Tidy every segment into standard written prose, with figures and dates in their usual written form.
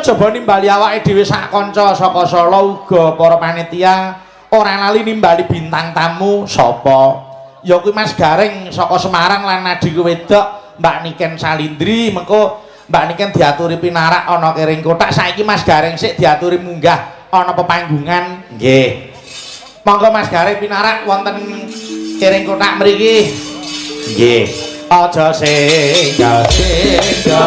Kejaba nimbali awake dhewe sak kanca saka Solo uga para panitia ora lali nimbali bintang tamu sapa? Ya kuwi Mas Gareng saka Semarang lan adhiku wedok Mbak Niken Salindri. Mengko Mbak Niken diaturi pinarak ana kering kotak. Saiki Mas Gareng sik diaturi munggah ana pepanggungan. Nggih. Monggo Mas Gareng pinarak wonten kering kotak mriki. Nggih. Aja sing aja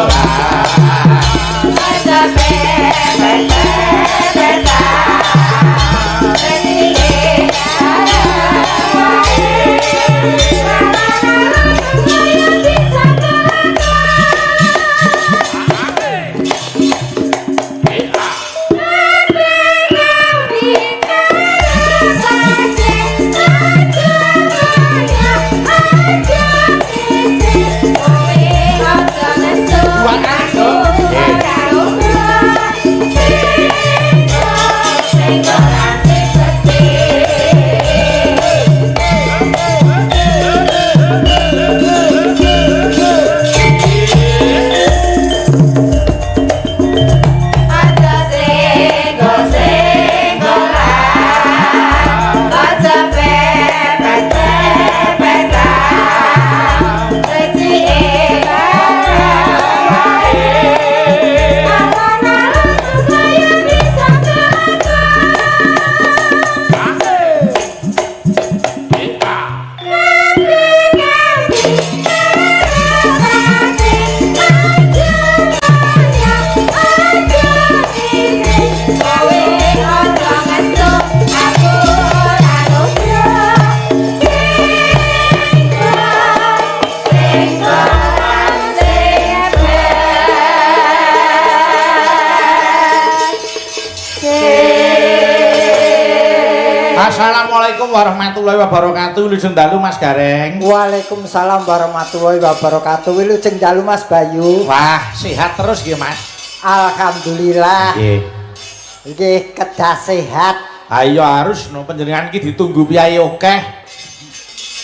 Assalamualaikum warahmatullahi wabarakatuh. Wilujeng dalu Mas Gareng. Waalaikumsalam warahmatullahi wabarakatuh. Wilujeng dalu Mas Bayu. Wah, sehat terus nggih Mas. Alhamdulillah. Nggih. Nggih, kedah sehat. Ayo harus no panjenengan iki ditunggu piyayi akeh.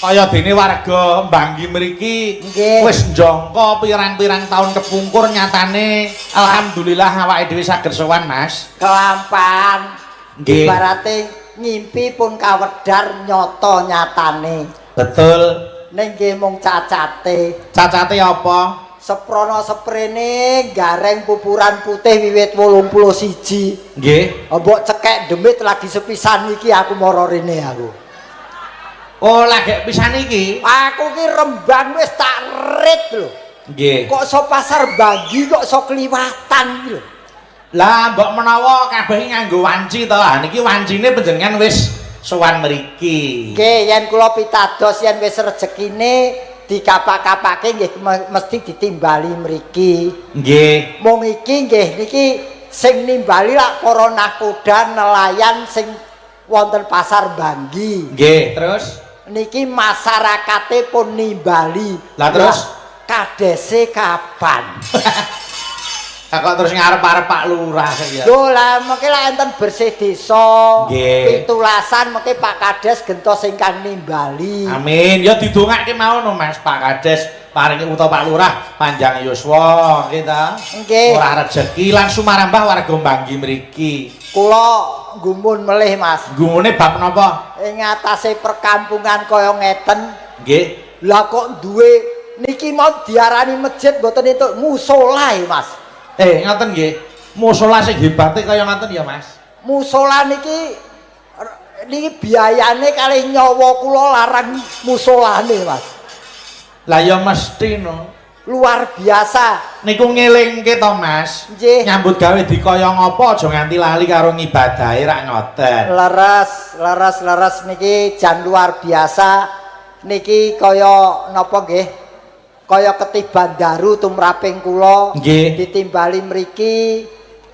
Kaya dene warga Banggi mriki wis njangka pirang-pirang tahun kepungkur nyatane alhamdulillah awake dhewe saged sowan Mas. Kelampan. Nggih. Ibarate ngimpi pun kawedar nyata nyatane. Betul. Ning nggih mung cacate. Cacate apa? Seprono seprene gareng pupuran putih wiwit 81. Nggih. Mbok cekek demit lagi sepisan iki aku mara rene aku. Oh, lagi pisan iki? Aku ki Rembang wis tak rit lho. Nggih. Kok iso pasar Banggi kok iso kliwatan iki lho. Lah mbok menawa kabeh nganggo wanci to. Ha niki wancine panjenengan wis sowan mriki. Nggih, yen kula pitados yen wis rejekine dikapak-kapake nggih mesti ditimbali mriki. Nggih. Mung iki nggih niki sing nimbali lak para nakoda nelayan sing wonten pasar Banggi. Nggih, terus niki masyarakate pun nimbali. Lah terus kadese kapan? Kok terus ngarep-arep Pak Lurah ya. Lho lah mengke lak enten bersih desa, pitulasan mengke Pak Kades gentos ingkang nimbali. Amin. Ya didongake mawon no Mas Pak Kades paringi utawa Pak Lurah panjang yuswa nggih ta. Nggih. Ora rejeki lan sumarambah warga Banggi mriki. Kula gumun melih Mas. Gumune bab napa? Ing atase perkampungan kaya ngeten. Nggih. Lah kok duwe niki mau diarani masjid mboten entuk musala e Mas. Ngoten nggih. Musala sing hebate kaya ngoten ya, Mas. Musala niki niki biayane kalih nyawa kula larang musolane, Mas. Lah ya mesti no. Luar biasa. Niku ngelingke to, Mas. Nggih. Nyambut gawe dikaya ngapa aja nganti lali karo ngibadahe rak ngoten. Leres, leres, leres niki jan luar biasa. Niki kaya napa nggih? Kaya ketiban daru tumraping kula ditimbali mriki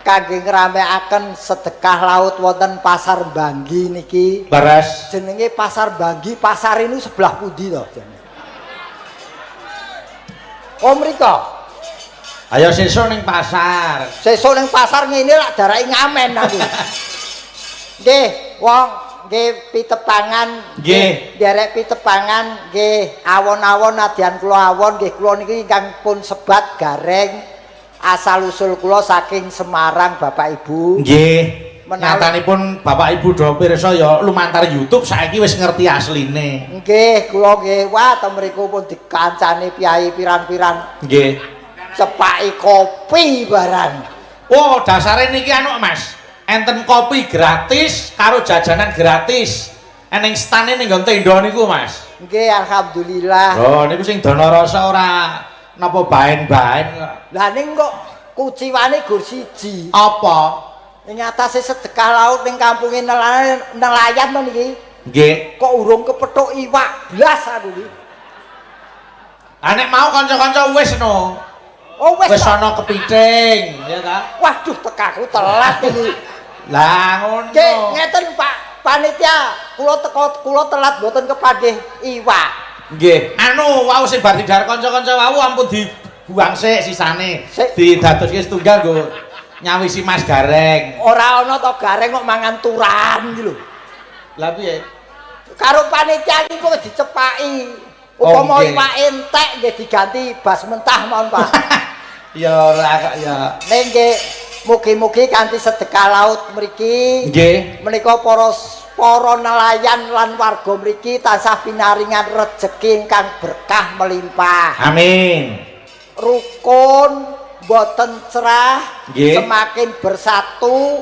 kangge ngramekaken sedekah laut wonten Pasar Banggi niki. Leres. Jenenge Pasar Banggi, pasar ini sebelah pundi to jane? Oh mriko. Ayo sesuk ning pasar. Sesuk ning pasar ngene lak darake ngamen aku. Nggih, wong nggih pitepangan, nggih nderek pitepangan nggih awon-awon nadyan kula awon nggih kula niki ingkang pun sebat gareng Asal usul kula saking Semarang Bapak Ibu. Nggih. Nyatanipun Bapak Ibu do pirsa ya lumantar YouTube saiki wis ngerti asline. Nggih, kula nggih. Wah, to mriku pun dikancani piyai pirang-pirang. Nggih. Cepaki kopi barang. Oh, dasare niki anu Mas. Enten kopi gratis karo jajanan gratis. Eneng stane ning nggon tenda niku, Mas. Nggih, alhamdulillah. Oh, niku sing dana rasa ora napa baen-baen kok. Lah ning kok kuciwane gur siji. Apa? Ing atase sedekah laut ning kampunge nelayan to niki. Nggih. Kok urung kepethuk iwak blas aku iki. Ah nek mau kanca-kanca wis no. Oh wis. Wis ana kepiting, ya ta? Waduh, tekaku telat iki. Lah ngono. Nggih, ngeten Pak panitia, kula teko kula telat mboten kepanggih iwak. Nggih. Anu wau sing bar didhahar kanca-kanca wau ampun dibuang sik sisane. Didadoske setunggal nggo nyawisi Mas Gareng. Ora ana to Gareng kok mangan turan iki lho. Lah piye? Karo panitia iki kok dicepaki. Upama iwak entek nggih diganti bas mentah mawon, Pak. Ya ora kok ya. Ning nggih mugi-mugi kanthi sedekah laut mriki. Nggih. Menika para nelayan lan warga mriki tansah pinaringan rejeki ingkang berkah melimpah. Amin. Rukun boten cerah, semakin bersatu,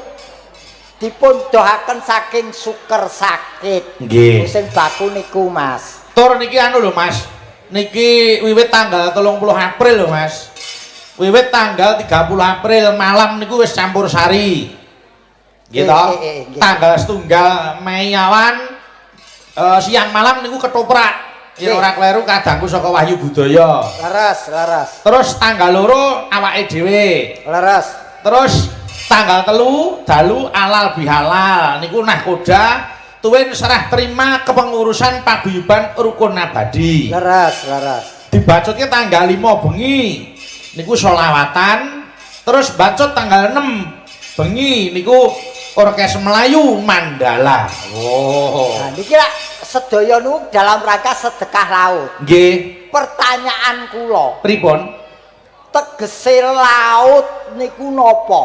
dipun dohaken saking suker sakit. Nggih. Sing baku niku, Mas. Tur niki anu lho, Mas. Niki wiwit tanggal 30 April lho, Mas. Wiwit tanggal 30 April malam niku wis campur sari. Nggih to? Tanggal setunggal Mei awan siang malam niku ketoprak. Yen ora kleru kadangku saka Wahyu Budaya. Leres, leres. Terus tanggal 2 awake dhewe. Leres. Terus tanggal 3 dalu alal bihalal niku nahkoda tuwin serah terima kepengurusan paguyuban Rukun Abadi. Leres, leres. Dibacutke tanggal 5 bengi niku sholawatan, terus bacot tanggal 6 bengi niku Orkes Melayu Mandala. Oh. Nah niki lak sedaya niku dalam rangka sedekah laut. Nggih. Pertanyaan kula. Pripun? Tegese laut niku napa?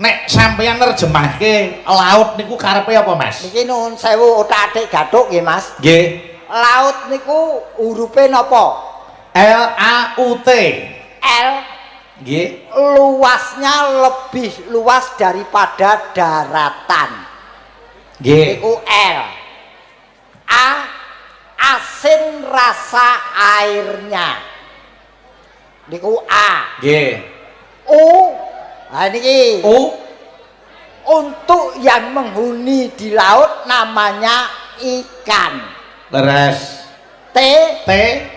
Nek sampeyan nerjemahke laut niku karepe apa, Mas? Niki nuwun sewu otak-atik gathuk nggih, Mas. Nggih. Laut niku hurufe napa? L A U T. L. Nggih. Luasnya lebih luas daripada daratan. Nggih. Niku L. A, asin rasa airnya. Niku A. Nggih. U, nah niki. U, untuk yang menghuni di laut namanya ikan. Leres. T, T,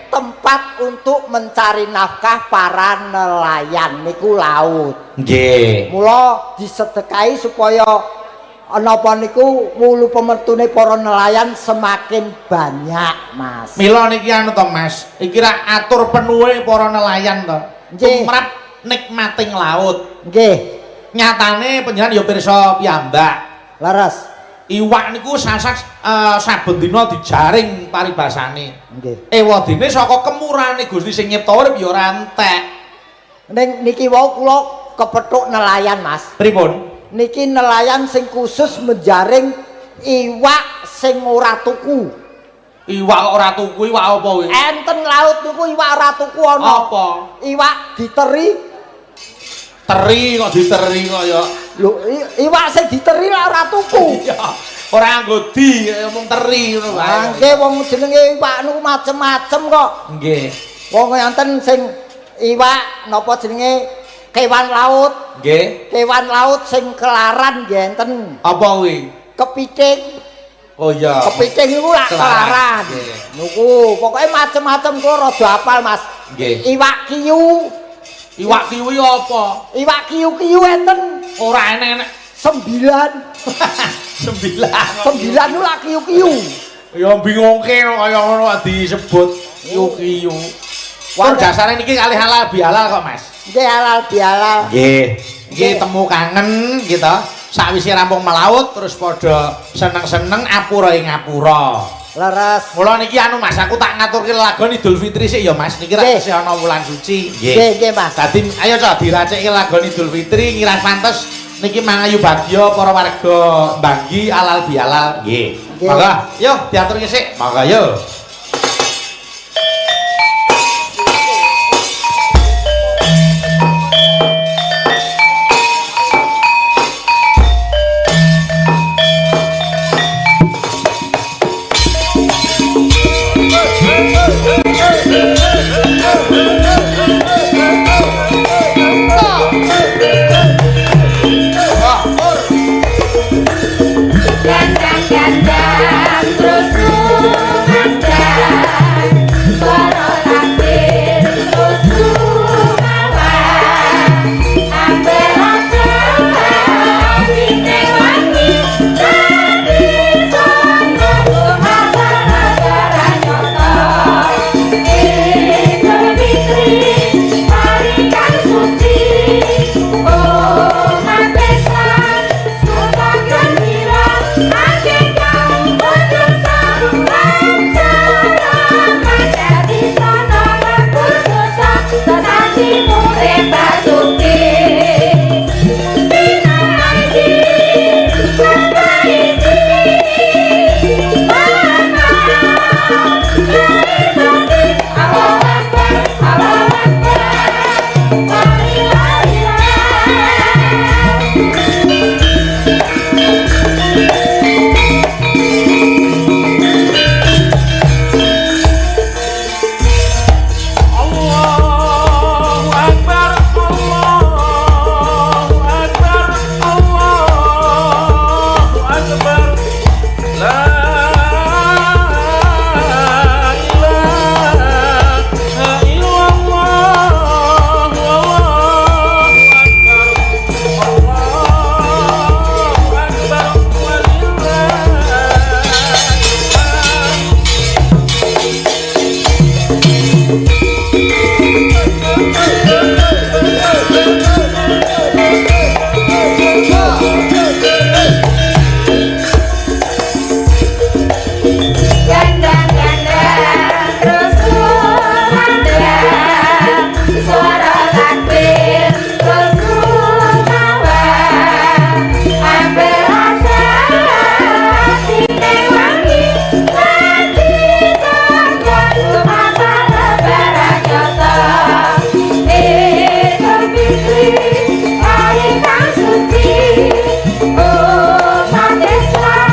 tempat untuk mencari nafkah para nelayan niku laut. Nggih. Mula disedekahi supaya napa niku wulu pemertune para nelayan semakin banyak, Mas. Mila niki anu to, Mas. Iki ra atur penuhe para nelayan to. Tumrap nikmating laut. Nggih. Nyatane panjenengan ya pirsa piyambak. Leres. Iwak niku sasak saben dina dijaring paribasane. Nggih. Ewadene saka kemurahane Gusti sing nyipta urip ya ora entek. Ning niki wau kula kepethuk nelayan, Mas. Pripun? Niki nelayan sing khusus menjaring iwak sing ora tuku. Iwak ora tuku, iwak apa kuwi? Enten laut niku iwak ora tuku ana. Apa? Iwak diteri. Teri kok diteri kok ya. Lho, iwak sing diteri lak ora tuku. Iya. Ora nganggo di, mung teri ngono wae. Nggih, wong jenenge iwak niku macem-macem kok. Nggih. Wong enten sing iwak napa jenenge kewan laut. Nggih. Kewan laut sing kelaran nggih enten. Apa kuwi? Kepiting. Oh iya. Kepiting iku lak kelaran. Niku pokoke macem-macem kula rada hafal, Mas. Nggih. Iwak kiyu. Iwak kiyu apa? Iwak kiyu-kiyu enten. Ora enek-enek. 9. 9. 9 ku lak kiyu-kiyu. Ya bingungke kaya ngono disebut kiyu-kiyu. Wah, dasare niki kalih halal bihalal kok, Mas. Nggih, halal bihalal. Nggih. Niki temu kangen gitu. Sakwise rampung melaut terus padha seneng-seneng apura ing ngapura. Leres. Mula niki anu Mas, aku tak ngaturke lagon Idul Fitri sik ya Mas. Niki ra isih ana wulan suci. Nggih, nggih Mas. Dadi ayo cok diracekke lagon Idul Fitri ngiras pantes niki mangayu bagya para warga Banggi alal bihalal. Nggih. Monggo, yo diaturke sik. Monggo yo. Gandang-gandang terus kumandang, suara takbir terus kumawang, ambel atine wangi dadi sono lumabar nyoto. Idul Fitri hari kang suci, umat Islam suka gembira, akeh kang berdosa lan selamat dadi sono ngapur dosa, sesasi urip basuki. Minal aidin wal faizin, mohon maaf lahir batin, Allahu Akbar, Allahu Akbar, walillahillah. Allahu Akbar, Allahu Akbar, Allahu Akbar. La ilaha illallah, Allahu Akbar, Allahu Akbar, walillahil hamd. Gandang-gandang terus kumandang, suara takbir terus kumawang, ambel atine wangi dadi sono lumabar lebaran nyoto. Idul Fitri hari kang suci, umat Islam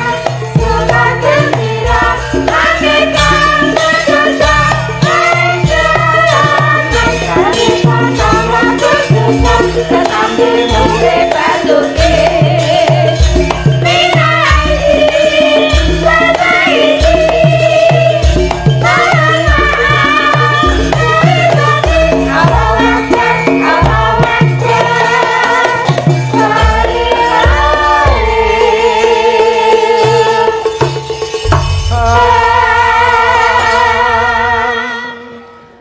suka gembira, akeh kang berdosa lan selamat dadi sono ngapur dosa, sesasi urip basuki. Minal aidin wal faizin, mohon maaf lahir batin, Allahu Akbar, Allahu Akbar, walillahil hamd.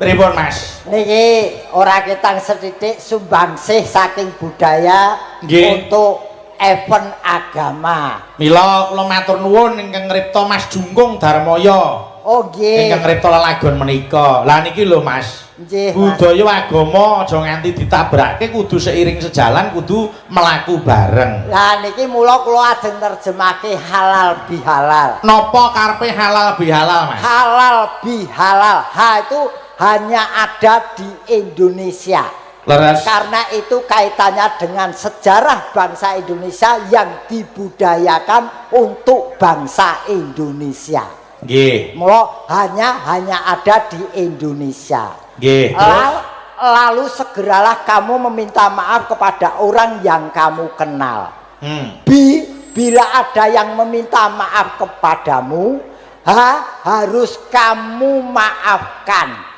Pripun Mas? Niki ora ketang sethithik sumbangsih saking budaya Nggih. untuk event agama. Mila kula matur nuwun ingkang ngripta Mas Jungkung Darmaya. Oh nggih. Ingkang ngripta lelagon menika. Lah niki lho Mas. Nggih, Mas. Budaya agama aja nganti ditabrake, kudu seiring sejalan, kudu mlaku bareng. Lah niki mula kula ajeng nerjemake halal bihalal. Napa karepe halal bihalal, Mas? Halal bihalal. Ha itu hanya ada di Indonesia. Leres. Karena itu kaitannya dengan sejarah bangsa Indonesia yang dibudayakan untuk bangsa Indonesia. Nggih. Mula hanya ada di Indonesia. Nggih. Lalu segeralah kamu meminta maaf kepada orang yang kamu kenal. Bila ada yang meminta maaf kepadamu, harus kamu maafkan.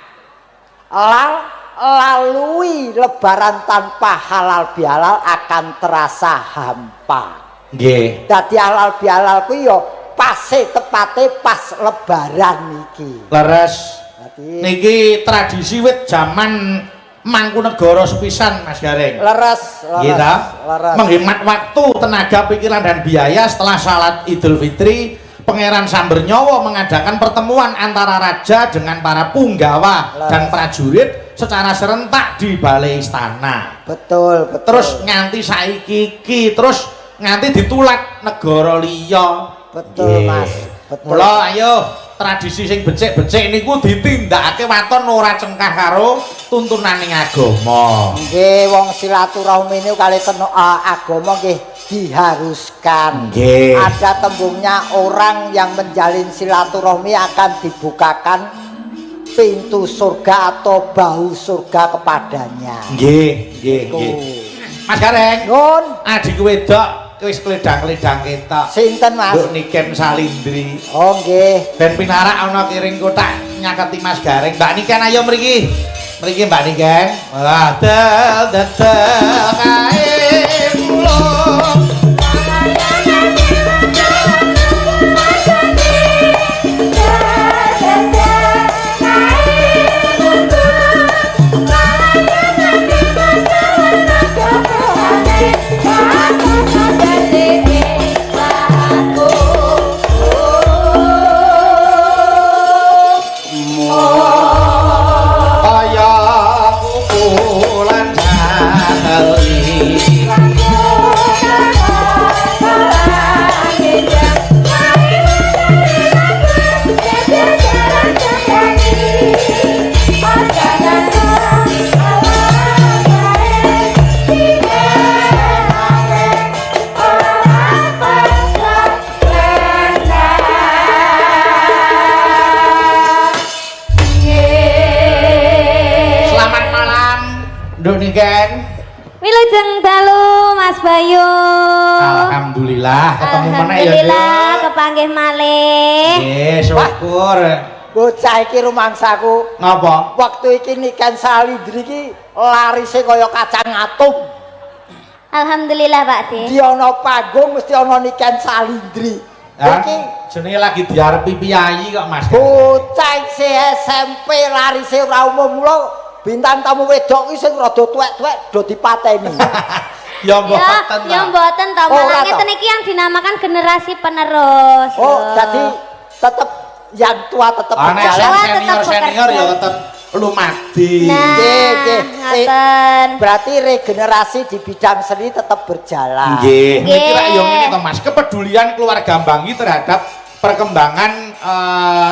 Lalui lebaran tanpa halal bihalal akan terasa hampa. Nggih. Dadi halal bihalal kuwi ya pase tepate pas lebaran iki. Leres. Dadi Niki tradisi wit jaman Mangkunegara sepisan Mas Gareng. Leres, Nggih leres, ta? leres. Menghemat waktu, tenaga, pikiran dan biaya setelah salat Idul Fitri, Pangeran Sambernyawa mengadakan pertemuan antara raja dengan para punggawa dan prajurit secara serentak di balai istana. Betul, betul. Terus nganti saiki iki, terus nganti ditulat negara liya. Betul, Mas. Betul. Mula ayo tradisi sing becik-becik niku ditindakake waton ora cengkah karo tuntunaning agama. Nggih, wong silaturahmi niku kalih agama nggih diharuskan. Nggih. Ada tembungnya orang yang menjalin silaturahmi akan dibukakan pintu surga atau bau surga kepadanya. Nggih, nggih, nggih. Mas Gareng, Nun, adikku wedok wis kledang-kledang ketok. Sinten, Mas? Nduk Niken Salindri. Oh, nggih. Ben pinarak ana kiring kotak nyaketi Mas Gareng. Mbak Niken ayo mriki. Mriki Mbak Niken. Wah, del dedel kae kula. Kaya kupulan jali. Selamat malam, Nduk Niken. Wilujeng dalu Mas Bayu. Alhamdulillah ketemu meneh ya, Alhamdulillah Nduk. kepanggih malih. Nggih, syukur. Bocah iki rumangsaku. Ngapa? Waktu iki Niken Salindri iki larise kaya kacang atom. Alhamdulillah Pak De. Di ana panggung mesti ana Niken Salindri. Hah? Iki Jenenge lagi diarepi piyayi kok, Mas. bocah isih SMP larise ora umum, mula bintang tamu wedok iki sing rada tuwek-tuwek do dipateni. Ya mboten. Ya, ya mboten to. Oh, ora Malah to. ngeten iki yang dinamakan generasi penerus. Oh, Lho. jadi tetep yang tua tetep Ana berjalan. Tua senior tetep senior ya bekerja. tetep lumadi. Nah, Nggih, nggih. ngaten. Berarti regenerasi di bidang seni tetap berjalan. Nggih. Nggih. Niki rak yo ngene to, Mas, kepedulian keluarga Banggi terhadap perkembangan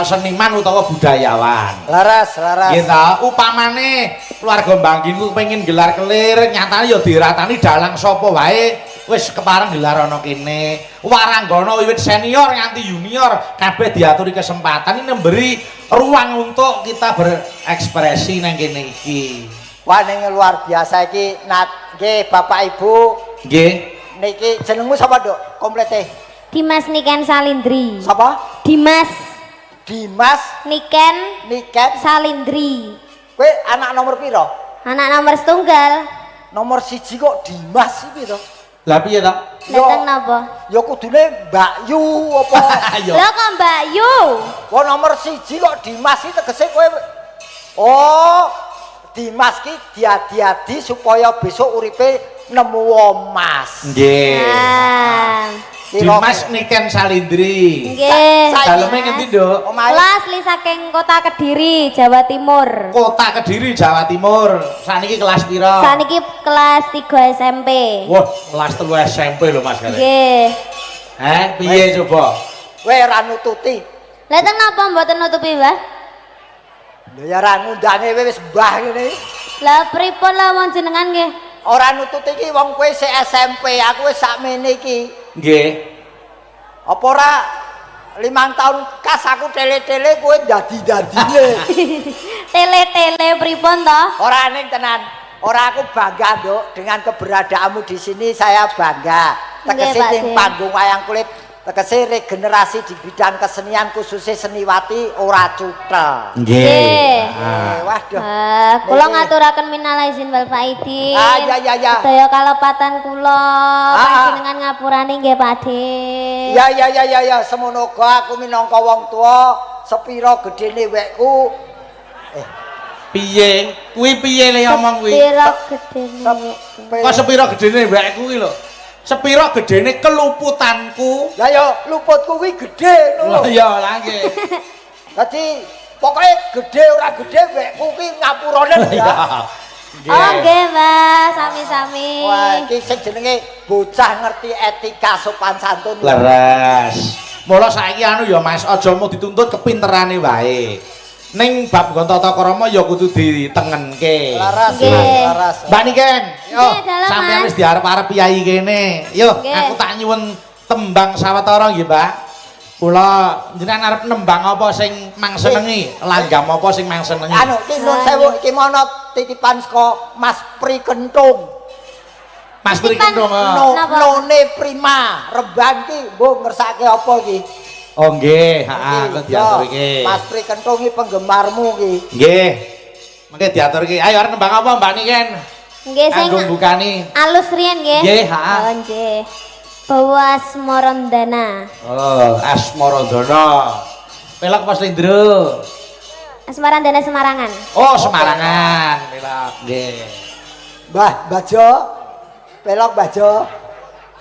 seniman utawa budayawan. Laras, laras. Nggih ta, upamane keluarga Banggi niku kepengin gelar kelir, nyatane ya diratani dalang sapa wae wis kepareng gelar ana kene. Waranggana wiwit senior nganti junior kabeh diaturi kesempatan, ini memberi ruang untuk kita berekspresi nang kene iki. Wah, ning luar biasa iki. Nat, nggih Bapak Ibu, Nggih. niki jenengmu sapa, Nduk? Komplete. Dimas Niken Salindri. Sapa? Dimas Dimas Niken Niken. Salindri. Kowe anak nomor piro? Anak nomor setunggal. Nomor 1 kok Dimas iki to? Lah piye to? Dateng napa? Ya kudune Mbak Yu apa? Ayo. Lho kok Mbak Yu? Wah, nomor 1 kok Dimas iki tegese kowe. Oh, Dimas ki diadi-adi supaya besok uripe nemu emas. Nggih. Nah. Dimas Niken Salindri. Nggih. Daleme ngendi, Nduk? Omahe Kula asli saking Kota Kediri, Jawa Timur. Kota Kediri, Jawa Timur. Saniki kelas pira? Saniki kelas 3 SMP. Wah, kelas 3 SMP lho, Mas. Nggih. Eh, piye coba? Kowe ora nututi. Lah teng napa mboten nutupi, Mbah? Lho ya ora ngundange kowe wis mbah ngene. Lah pripun lah wong jenengan nggih? Ora nututi iki wong kowe sik SMP, aku wis sakmene iki. Nggih. Apa ora 5 tahun kas aku tele-tele kowe dadi-dadine. Tele-tele pripun to? Ora ning tenan. Ora, aku bangga, Nduk, dengan keberadaanmu di sini saya bangga. Tegese Nggih, Pak ning De. panggung wayang kulit, tegese regenerasi di bidang kesenian khususnya seniwati ora cutel. Nggih. Waduh. Ah, kula Nggih. ngaturaken minal aizin wal faidin. Ah, ya, ya, ya. Sedaya kalepatan kula Ah. panjenengan ngapurane nggih Pak De. Ya ya ya ya ya, semono uga aku minangka wong tuwa sepira gedene wekku. Piye? Kuwi piye le omong kuwi? Sepira gedene? Kok sepira gedene wekku kuwi lho? Sepiro gedene keluputanku? Lah ya luputku kuwi gedhe ngono. Lah iya lah nggih. Dadi pokoke gedhe ora gedhe wekku kuwi ngapurane ya. Oh nggih, Mbak, sami-sami. Wah, iki sing jenenge bocah ngerti etika sopan santun. Leres. Mula saiki anu ya Mas, aja mung dituntut kepinterane wae. Ning bab nggon tata krama ya kudu ditengenke. Leres, leres. Mbak Niken, yo sampeyan wis diarep-arep piyayi kene. Yo, aku tak nyuwun tembang sawetara nggih, Mbak. Kula jenengan arep nembang apa sing mang senengi, langgam apa sing mang senengi? Anu, iki nuwun sewu, iki mono titipan saka Mas Pri Kentung. Mas Pri Kentung. None Prima, Rembang iki mbok ngersake apa iki? Oh nggih, heeh, kok diaturke. Mas Pri Kentung iki penggemarmu iki. Nggih. Mengke diaturke. Ayo arep nembang apa Mbak Niken? Nggih, sing bukani. Alus riyen nggih. Nggih, heeh. Oh nggih. Bawa Asmarandana. Oh, Asmarandana. Pelok apa slendro? Asmarandana Semarangan. Oh, Semarangan. Pelok. Nggih. Mbah Bajo. Pelok Bajo.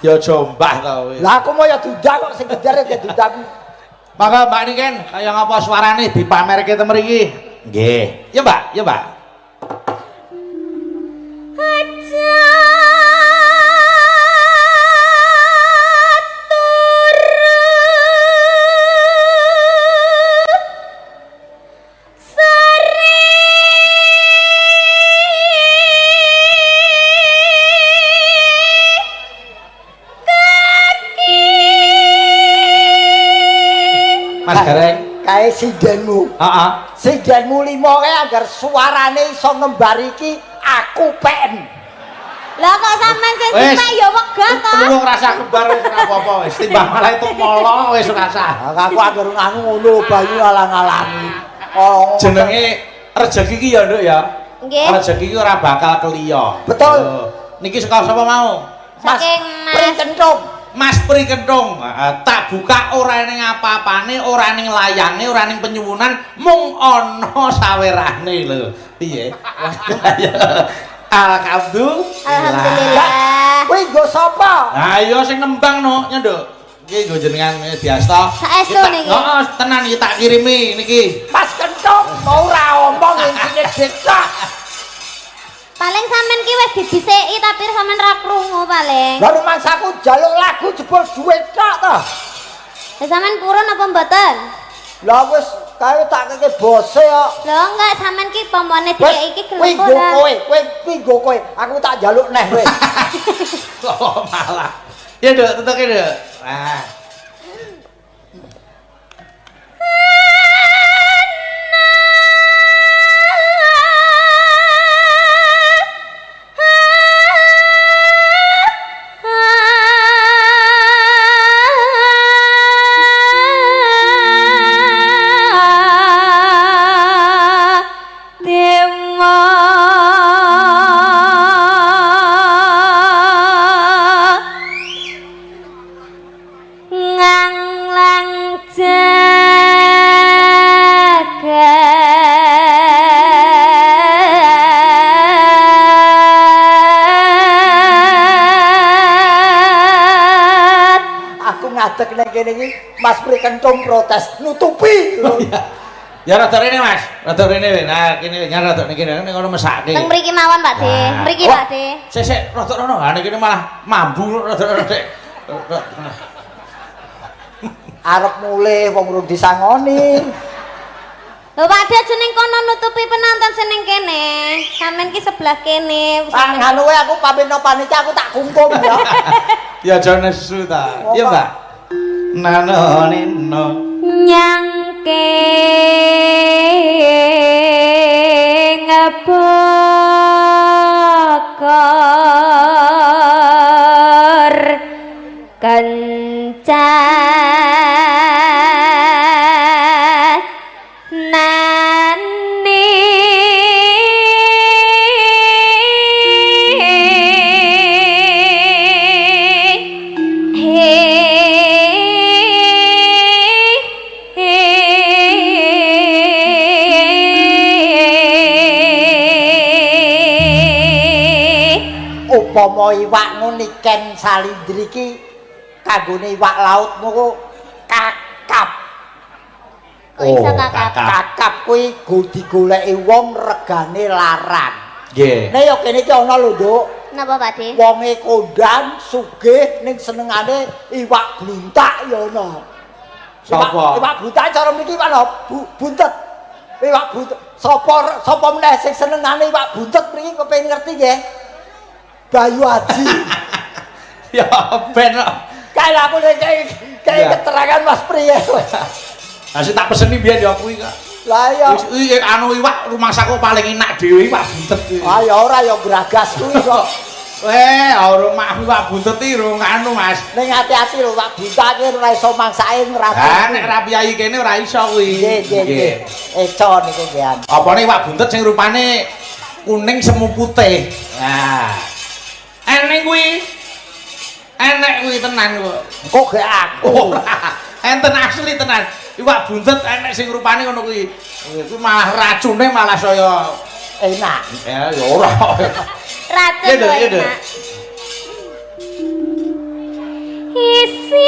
Ya aja mbah to kowe. Lah aku mau ya diundang kok sing gedhe ya diundang. Mangga Mbak Niken, kaya ngapa suarane dipamerke te mriki? Nggih. Ya Mbak, ya Mbak. Aja Mas Gareng, kae sindenmu. Heeh. Sindenmu limo kae agar suarane iso ngembar iki aku pen. Lah kok sampean sing dipek ya wegah to. Wong rasa kembar wis ora apa-apa wis. Timbang malah itu molo wis ora usah. Aku anggere anu ngono bayu alang-alangi. Oh, jenenge rejeki iki ya, Nduk ya. Nggih. Rejeki iki ora bakal keliya. Betul. Niki saka sapa mau? Mas Pri Kentung. Mas Pri Kentung, tak buka ora ning apa-apane, ora ning layange, ora ning penyuwunan, mung ana sawerane lho. Piye? Alhamdulillah. Alhamdulillah. Kuwi nggo sapa? Ha iya sing nembang no, nyenduk. Iki nggo jenengan diasta. Saestu niki. Heeh, tenan iki tak kirimi niki. Mas Kentung mau ora omong intine dicak. Paling sampean ki wis didhisiki tapi sampean ra krungu paling. Lah rumangsaku njaluk lagu jebul duit tok to. Lah sampean purun apa mboten? Lah wis kae tak keke bose kok. Lho enggak sampean ki pomone dikeki iki gelem ora. Kuwi nggo kowe, kuwi nggo kowe. Aku tak njaluk neh kowe. Oh malah. Ya Nduk, tutuke Nduk. Nah. Ngadeg nang kene iki Mas Pri Kentung protes nutupi. Ya rada rene Mas, rada rene. Nah, kene nyar rada niki ning kono mesake. Teng mriki mawon Pak De. Mriki Pak De. Sik sik rada rono. Ha niki malah mambu rada rada. Arep mulih wong urung disangoni. Lho Pak De aja ning kono nutupi penonton sing ning kene. Sampeyan ki sebelah kene. Ah ngono wae aku pamit no panitia aku tak kungkum ya. Ya aja nesu ta. Iya, Mbak. Nano nino nyangke ngebokor kencan nani Upama Umpama iwak ngono Niken Salindri iki kanggone iwak laut niku kakap. Kok iso kakap? Kakap kuwi digoleki wong regane larang. Nggih. Nek ya kene iki ana lho, Nduk. Napa, Pak De? Wonge kondang, sugih ning senengane iwak bluntak ya ana. Sapa? Iwak bluntak cara mriki iwak napa? Buntet. Iwak buntet. Sapa sapa meneh sing senengane iwak buntet mriki kepengin ngerti nggih? Bayu Aji. Ya ben kok. Kae aku nek kae keterangan Mas Priye. Lah sing tak peseni biyen ya kuwi kok. Lah iya. Wis anu iwak rumangsaku paling enak dhewe iwak buntet kuwi. Ah ya ora ya gragas kuwi kok. Weh, ora mak iwak buntet iki rung anu Mas. Ning ati-ati lho iwak buntet iki ora iso mangsake ngrati. Lah nek ra piyayi kene ora iso kuwi. Nggih, nggih, nggih. Eco niku nggih. Apane iwak buntet sing rupane kuning semu putih. Nah. Eneng kuwi. Enek kuwi tenan kok. Kok gak aku. Ora. Enten asli tenan. Iwak buntet enek sing rupane ngono kuwi. Kuwi malah racune malah saya enak. Ya ya ora. Racun kok enak. Isi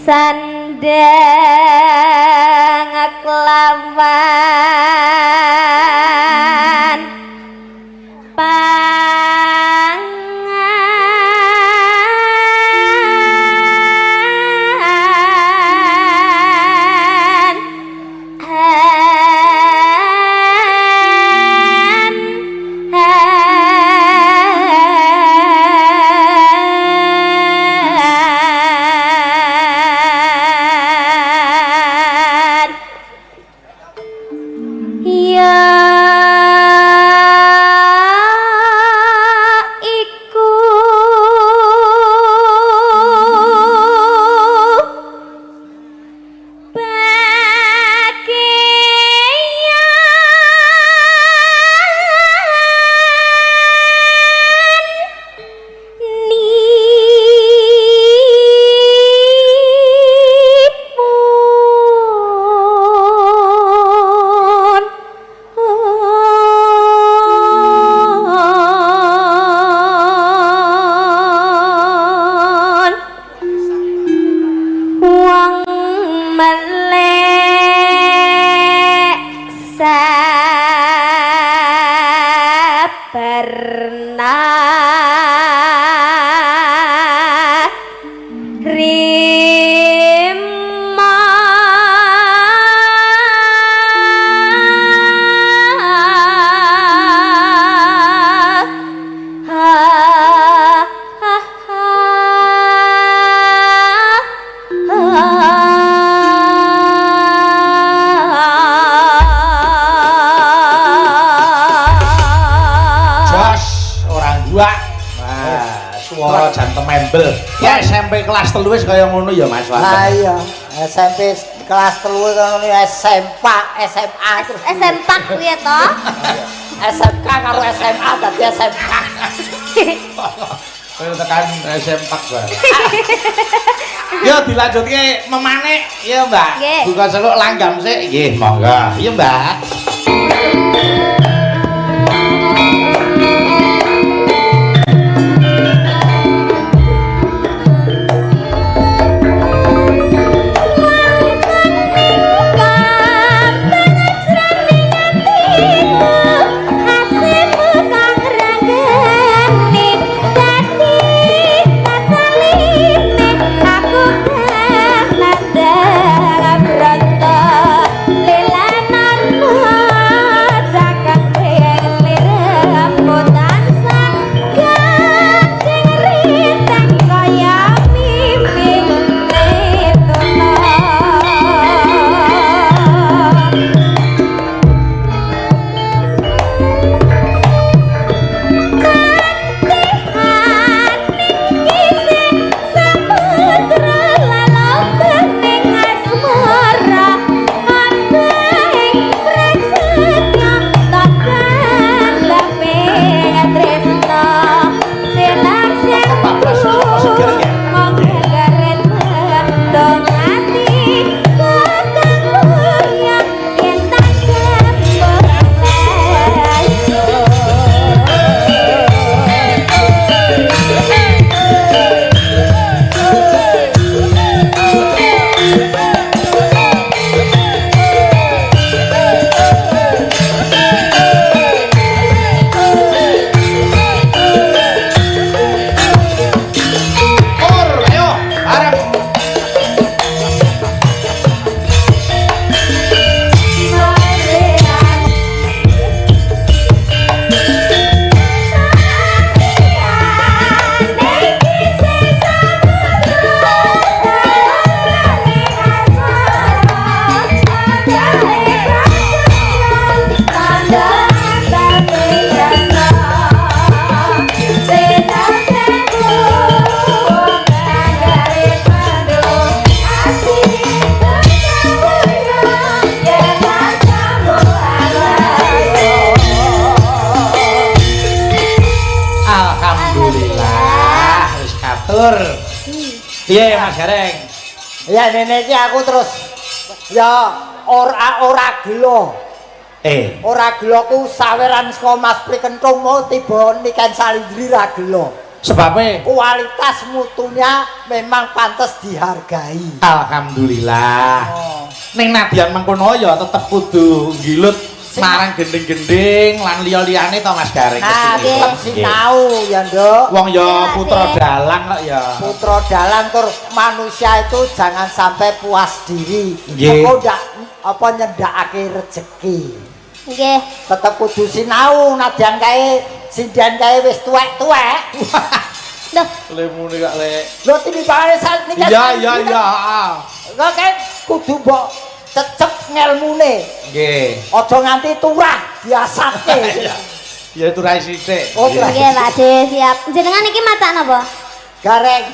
sandang kelawan pangan Ya SMP kelas 3 wis kaya ngono ya Mas. Lah iya, SMP kelas 3 kaya ngono, SMP, SMA terus SMP kuwi to. SMK karo SMA dadi SMK. Kowe tekan SMP bae. Yo dilanjutke memanik ya Mbak. Buka seluk langgam sik. Nggih, monggo. Iya Mbak. Lelanana Alhamdulillah wis katur. Piye Mas Gareng? Ya ngene iki aku terus ya ora gelo. Ora gelo ku saweran saka Mas Prikentung mau tiba Niken Salindri ra gelo. Sebabe kualitas mutunya memang pantas dihargai. Alhamdulillah. Oh. Ning nadyan mengkono ya tetep kudu nggilut marang gending-gending lan liya-liyane to Mas Gareng. Nah, tetep sinau ya, Nduk. Wong ya putra dalang kok ya. Putra dalang tur manusia itu jangan sampai puas diri. Engko ndak apa nyendakake rejeki. Nggih. Tetep kudu sinau nadyan kae sinden kae wis tuwek-tuwek. Lho, lemune kok lek. Lho tinimbangane niki. Iya iya iya, heeh. Kok kae kudu mbok cecep ngelmune. Nggih. Aja nganti turah diasake. Ya turah sithik. Oh, nggih, Pak De, siap. Jenengan iki macak napa? Gareng.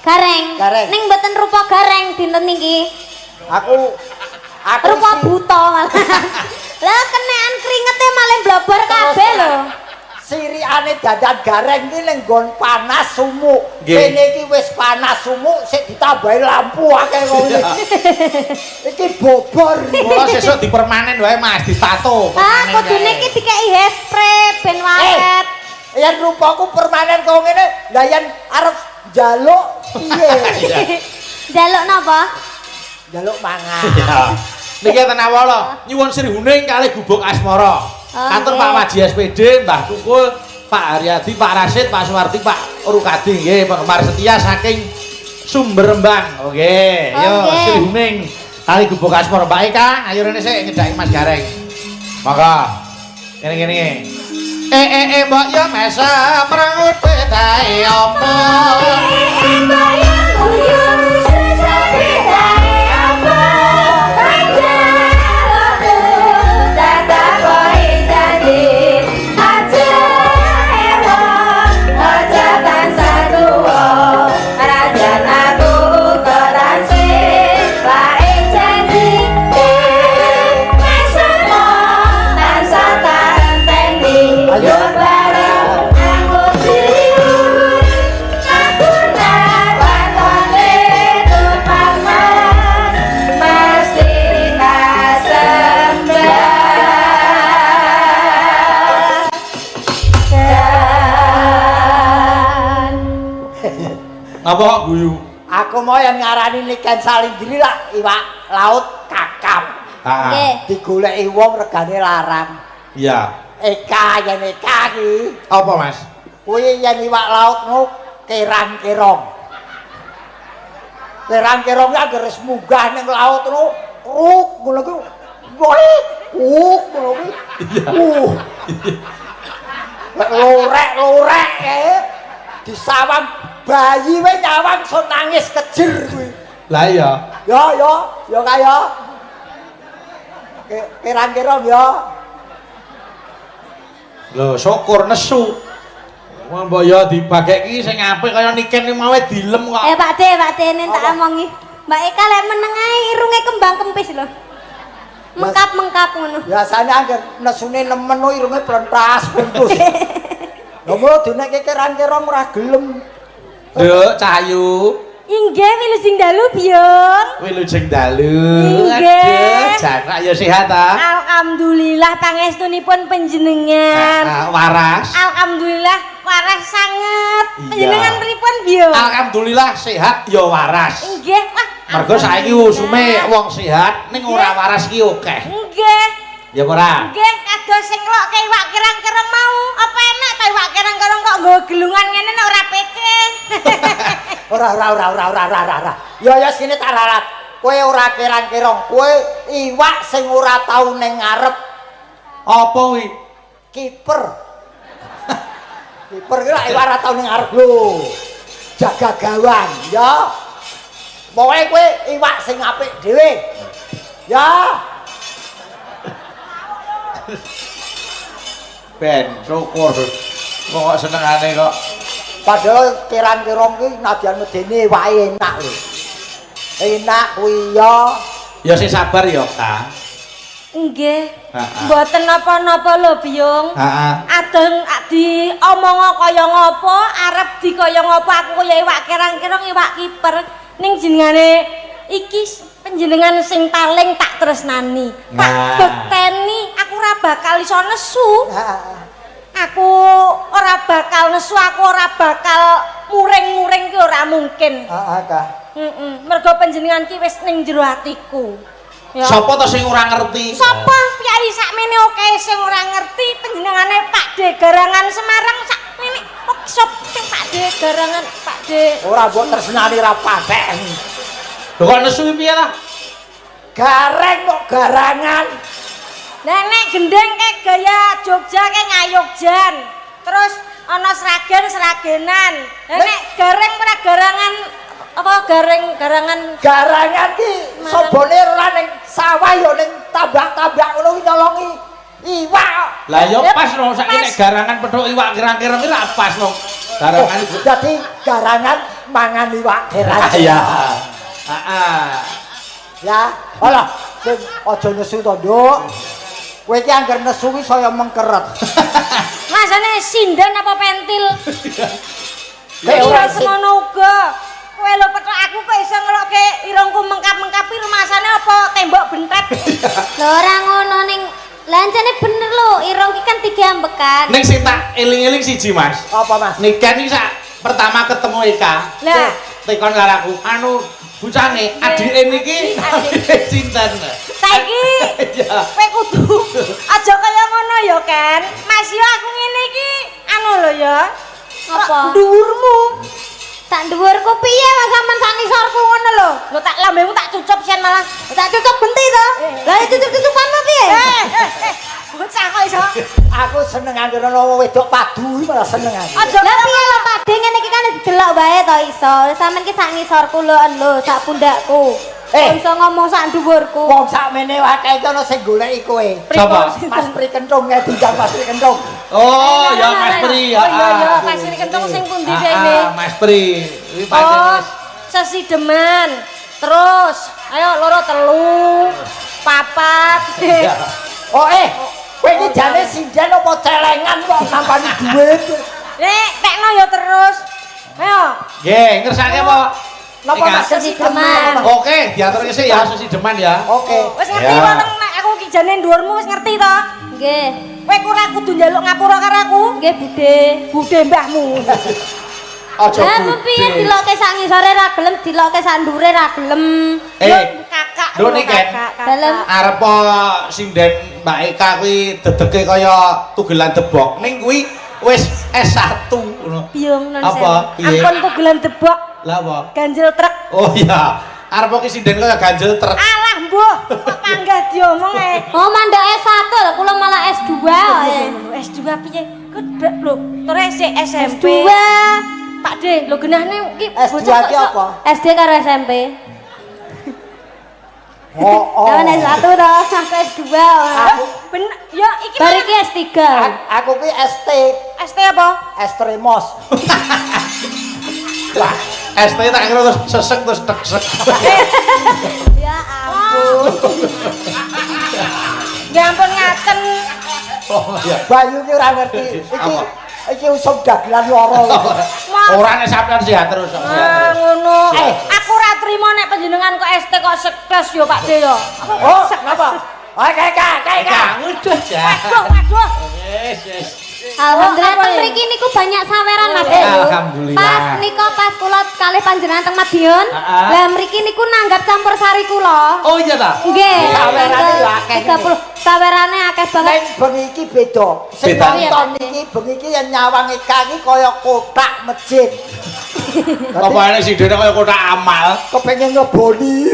Gareng. Gareng. Ning mboten rupa gareng dinten niki. Aku rupa buta malah. Lah kenean kringete malah blobor kabeh lho. Sirikane dandan gareng iki ning nggon panas sumuk. Kene iki wis panas sumuk sik ditambahi lampu akeh kok ngene. Iki bobor. Kula sesuk dipermanen wae Mas, ditato. Ah, kudune iki dikeki hairspray ben waret. Yen rupaku permanen kok ngene, lah yen arep njaluk piye? Njaluk napa? Njaluk mangan. Iya. Niki ten awala nyuwun Sri Huning kalih Gubuk Asmara. Kantor Pak Waji SPD, Mbah Tukul, Pak Haryadi, Pak Rasid, Pak Suwardi, Pak Rukadi nggih penggemar setia saking Sumber Rembang. Oke, yo Sri Huning kalih Gubuk Asmara. Mbak Eka, ayo rene sik nyedhaki Mas Gareng. Monggo. Ngene-ngene. Mbok yo mesem mrengut pedae apa? Mbok yo guyu susah pedae apa? Apa kok guyu? Aku mau yang ngarani Niken Salindri lah iwak laut kakap. Heeh. Digoleki wong regane larang. Iya. Eka yen eka iki. Apa Mas? Kuwi yen iwak laut nu kerang-kerong. Kerang-kerong ki anggere wis munggah ning laut nu kruk ngono kuwi. Woi, ngono kuwi. Iya. Lorek-lorek kae disawang bayi we nyawang so nangis kejer kuwi. Lah iya. Ya ya, ya kaya. Kerang-kerong ya. Lho, syukur nesu. Wah, mbok ya dibagek iki sing apik kaya Niken iki mau dilem kok. Pak De, nek tak omongi. Mbak Eka lek meneng ae irunge kembang kempis lho. Mengkap-mengkap ngono. Biasane angger nesune nemen irunge plentas-plentus. Lha mula dinekke kerang-kerong ora gelem. Nduk, Cahyu. Inggih, wilujeng dalu, Biyung. Wilujeng dalu. Inggih. Jan, ya sehat ta? Alhamdulillah pangestunipun panjenengan. Waras. Alhamdulillah waras sanget. Panjenengan pripun, Biyung? Alhamdulillah sehat ya waras. Inggih. Wah, mergo saiki usume wong sehat ning ora waras ki akeh. Nggih. Ya ora? Nggih, kados sing lokke iwak kerang-kerang mau. Apa enak ta iwak kerang-kerang kok nggo gelungan ngene nek ora pece. Ora. Ya ya sini tak rarat. Kowe ora kerang-kerong, kowe iwak sing ora tau ning ngarep. Apa kuwi? Kiper. Kiper ki lak iwak ora tau ning ngarep lho. Jaga gawang, ya. Pokoke kowe iwak sing apik dhewe. Ya. Ben syukur. Kok senengane kok. Padahal kerang-kerong ki nadyan medene wae enak lho. Enak kuwi ya. Ya sing sabar ya, Kang. Nggih. Heeh. Mboten napa-napa lho, Biyung. Heeh. Adeng diomong kaya ngapa, arep di kaya ngapa aku kaya iwak kerang-kerang iwak kiper. Ning jenengane iki panjenengan sing paling tak tresnani. Tak Nah. bekteni, aku ora bakal iso nesu. Aku ora bakal nesu, aku ora bakal muring-muring ki ora mungkin. Heeh, Kak. Heeh. Mergo panjenengan ki wis ning jero atiku. Ya. Sapa to sing ora ngerti? Sapa piyai sakmene oke sing ora ngerti panjenengane Pak D Garangan Semarang sakmene kok sop sing Pak D Garangan Pak D. Ora mbok tresnani ra patek. Lho kok nesu piye lah? Gareng kok garangan. Lah nek gendeng kayak gaya Jogja kayak Ngayogjan. Terus ana Sragen Sragenan. Lah nek gareng ora garangan apa gareng garangan Garangan ki sobone ora ning sawah ya ning tambak-tambak ngono ki nyolongi iwak. Lah ya pas no saiki nek garangan pethuk iwak kirang-kirang ki ra pas no. Garangan Oh, jadi garangan mangan iwak kerang. Iya. Heeh. Ya, alah sing aja nesu to, Nduk. Kowe iki angger nesu ki saya mengkeret. Masane sinden apa pentil? Kayak Ora ora sing semono uga. Kowe lho pethuk aku kok iso ngelokke irungku mengkap-mengkapi rumasane apa tembok bentet. Lho ora ngono ning lancene bener lho, irung ki kan tiga ambekan. Ning sing tak eling-eling siji, Mas. apa, Mas? Niken iki sak pertama ketemu Eka. Lah, Tekon karo aku, anu bocane adike niki Adik. sinten? Saiki Iya. kowe kudu aja kaya ngono ya, Ken. Mas yo aku ngene iki anu lho ya. Apa? Dhuwurmu. Sak dhuwurku piye Mas sampean sak ngisorku ngono lho. Lho tak lambemu tak cucup sian malah. Tak cucup genti to. Lah cucup-cucupan apa piye? Eh. Bocah kok iso. Aku seneng angger ana wong wedok padu iki malah seneng aku. Aja Lah piye lho Pak De ngene iki kan didelok wae to iso. Sampean ki sak ngisorku lho lho sak pundakku. Eh. Kok iso ngomong sak dhuwurku. Wong sakmene akeh iki ana sing goleki kowe. Sapa? Mas Pri Kentung kae diundang Mas Pri Kentung. Oh, ya Mas Pri. Oh iya iya, Mas Pri Kentung sing pundi dene? Mas Pri. Iki pancen Oh, wis sesideman. Terus, ayo loro telu, papat. Iya. Oh kowe iki jane sinden apa celengan kok nampani duit. Nek tekno ya terus. Ayo. Nggih, ngersake apa? Napa Eka? Mas Sesideman. Oke, diaturke sik ya sesideman ya. Oke. Wis ngerti Ya. wae nek aku ki jane dhuwurmu wis ngerti to? Nggih. Kowe ora kudu njaluk ngapura karo aku. Nggih Bude. Bude mbahmu. Aja Lah piye dilokke sak ngisore ra gelem, dilokke sak ndure ra gelem. Eh, Kakak. Lho, Niken. kakak, kakak. Dalem. Arep sinden Mbak Eka kuwi dedeke kaya tugelan debok. Ning kuwi wis S1 ngono. Biyung non Apa? Piye? Ampun tugelan debok, Lah apa? ganjel truk. Oh iya. Arep ki sinden kaya ganjel truk. Alah mbuh, kok panggah diomong e. Oh, mandak S1 lho, kula malah S2 kok. S2 piye? Kok lho, terus SMP. S2. Pak D, lho genahne iki S2 bocah ki kok apa? SD karo SMP. Oh, oh. Lah S1 to, aku S2. Aku Ben ya iki Bar iki S3. aku ki ST, ST apa? Estremos. Lah, ST tak kira terus sesek terus teksek. Ya ampun. Ya ampun ngaten. Oh iya. Bayu ki ora ngerti. Iki Apa? iki usum dagelan loro. Ora nek sampean sehat terus, sehat Ah terus. ngono. Eh. Aku ora trimo nek panjenengan kok ST kok sektes yo Pak D yo. Oh, kenapa? Oke, Kak, Kak, Eka, Kak. udah ya. Waduh, waduh. Yes, yes. Alhamdulillah Oh, apa teng ya? mriki niku banyak saweran Mas. Alhamdulillah. Pas nika pas kula kalih panjenengan teng Madiun. Heeh. Lah mriki niku nanggap campur sari kula. Oh iya ta? Nggih. Sawerane yo akeh 30 sawerane akeh banget. Ning bengi iki beda. Sing Beda. nonton iki bengi iki yen nyawang Eka iki kaya kotak masjid. Apa ana sindene kaya kotak amal. Kepengin ngeboni.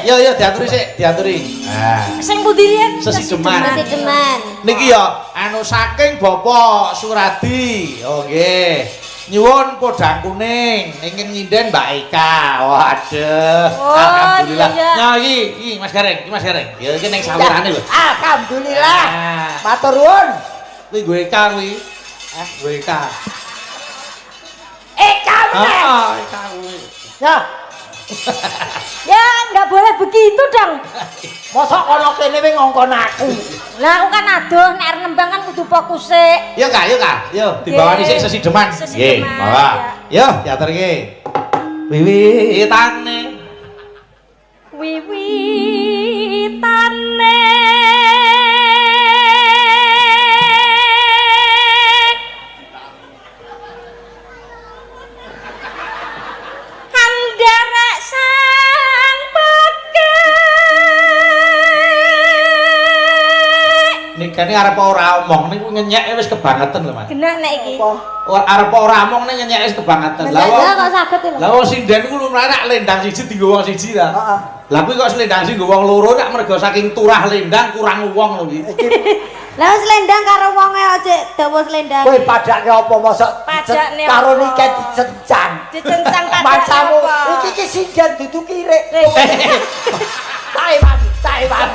Yo yo diaturi sik, diaturi. Nah, Sing pundi riyen? sesideman. Sesideman. Niki ya anu saking Bapak Suradi. Oh nggih. Nyuwun podang kuning ingin nyinden Mbak Eka. Waduh. Oh, Alhamdulillah. iya, iya. Nah iki iki Mas Gareng, iki Mas Gareng. Ya iki ning sawerane lho. Alhamdulillah. Nah, Matur nuwun. kuwi nggo Eka kuwi. Nggo Eka. Eka meneh. Heeh, Eka kuwi. Ya. Ya nggak boleh begitu dong. Mosok kono kene wing ngongkon aku. Lah aku kan adoh nek arep nembang kan kudu fokus sik. Yo Kak, yo Kak. Yo dibawani sik sesideman. Nggih, bawa. Yo diaturke. Wiwitane. Wiwitane andarek sang pekek. Nikane arep ora omong niku ngenyeke wis kebangetan lho Mas. Genah nek iki. Arep ora omong nek ngenyeke wis kebangetan. Lah kok saged lho. Lah wong sinden iku lumrah rak lendang siji dienggo wong siji ta. Heeh. Lah kuwi kok selendang sing nggo wong loro nek mergo saking turah lendang kurang wong lho iki. Lah selendang karo wonge aja dawa selendang. Kowe padake apa mosok padakne karo niki dicencang. Dicencang padake apa? Iki ki sinden dudu kirik. Taiwan, Taiwan.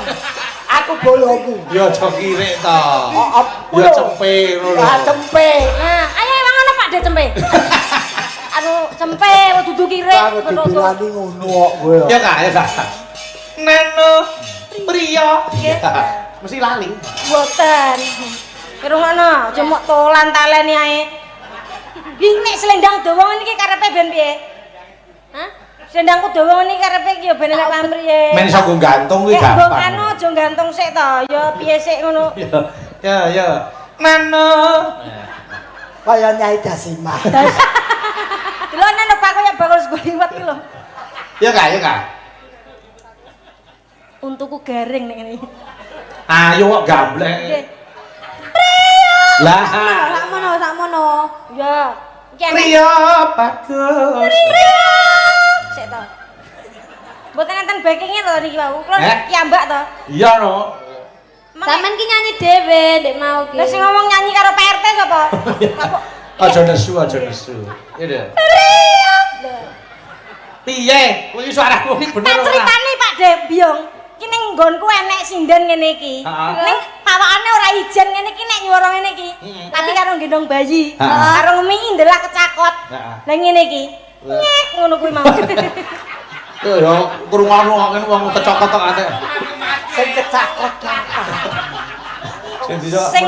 Aku bolomu. Ya aja kirik to. Ya cempe ngono lho. Ah cempe. Nah, ayo emang ngono Pak De cempe. Anu cempe dudu kirik. Aku dibilani ngono kok kowe. Ya Kak, ya Kak. Neno priya. Mesti lali. Mboten. Ngrungokno, aja mok tolan taleni ae. Iki nek selendang dawa ngene iki karepe ben piye? Hah? Selendangku dawa ngene iki karepe iki ya ben enak pamriye. Men iso nggo gantung kuwi gampang. Nggo anu aja gantung sik to, ya piye sik ngono. Ya ya. Neno. Kaya Nyai Dasimah. Delok neno Pak kaya bakul sego liwat iki lho. Ya Kak, ya Kak. Untuku garing nek ngene. Ayo kok gamblek. Lah, sakmono, sakmono. Ya. Priya bagus. Priya. Sik to. Mboten enten backinge to niki wau. Kula piyambak to. Iya no. Sampeyan ki nyanyi dhewe ndek mau ki. Lah sing ngomong nyanyi karo Pak RT sapa? Aja nesu, aja nesu. Iya. Priya. Piye? Kuwi suaramu iki bener ora? Tak critani Pak De Biong. Iki ning nggonku enek sinden ngene iki. Ning pawakane ora ijen ngene iki nek nyuwara ngene iki. Tapi karo gendong bayi. Karo ngemi ndelak kecakot. Lah ngene iki. Nyek ngono kuwi mau. Yo yo krungu-krungu wong kecokot kok ate. Sing kecakot apa? Sing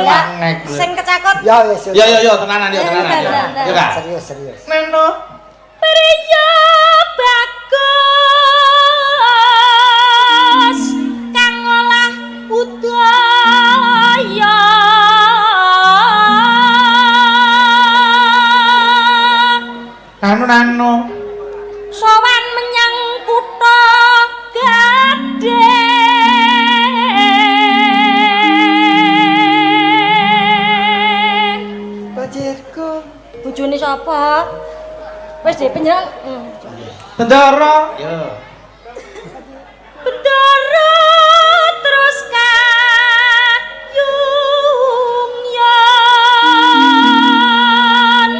sing kecakot. Ya wis. Ya ya ya tenanan ya tenanan. Ya Kak. Serius serius. Neno. Priya bagus kang olah budaya. Anu nano sowan menyang kutha Gading. Bajirku bojone sapa? Wis dhewe panjenengan. Bendara. Ya. Bendara terus kayung yon.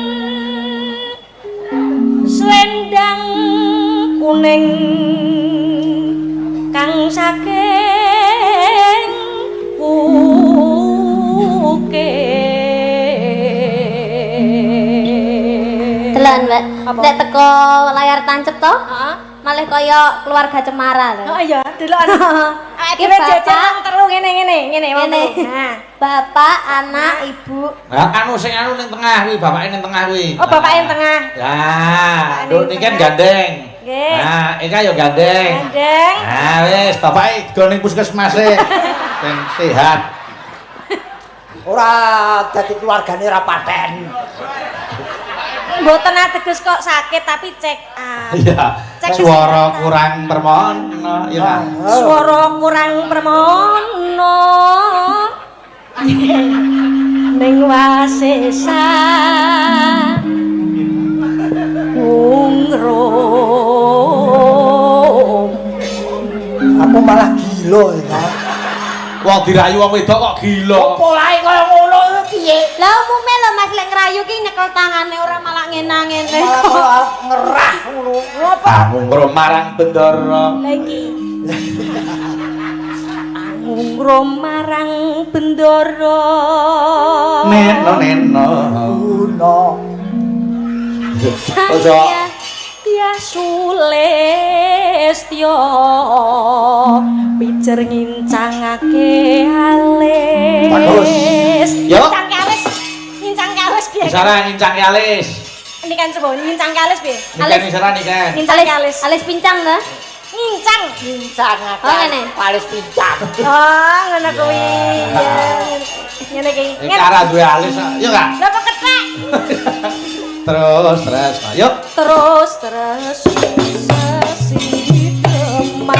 Selendang kuning kang saking ukir. Delan, Mbak. Nek teko layar tancep to? Heeh. Malih kaya keluarga cemara lho. Oh iya, delokan. Awake dhewe jejer wong telu ngene ngene ngene wong telu. Nah, bapak, anak, ibu. Lah anu sing anu ning tengah kuwi, bapake ning tengah kuwi. Oh, bapake ning tengah. Lah, nduk niki kan gandeng. Nggih. Nah, iki ya gandeng. Gandeng. Nah, wis bapake go ning puskesmas e. Ben sehat. Ora dadi keluargane ra paten. Mboten ateges kok sakit tapi check up. Iya. Suara kurang permono, ya Kak. Suara kurang permono. Ning wasesa ungrum. Aku malah gila ya. Wong dirayu wong wedok kok gila. Polahe kaya ngono piye? Lah umume lho Mas lek ngrayu ki nyekel tangane ora malah ngena-ngene. Malah ngerah ngono. Apa? Angungrum marang Bendara. Lah iki. Angungrum marang Bendara. Neno neno. Uno. Ojo. Ya. Sulistya pijer ngincangake alis. Bagus. Yo. Ngincangke alis. Ngincangke alis piye? Isara ngincangke alis. Ini kan coba ngincangke alis piye? Niken isara niken. Ngincangke alis. Alis pincang ta? Ngincang. Pincang Oh, ngene. alis pincang. Oh, ngono kuwi. Ngene iki. Iki arah duwe alis. Yo Kak. Lah kok kethek? Terus terus. Yuk. Terus terus sesideman.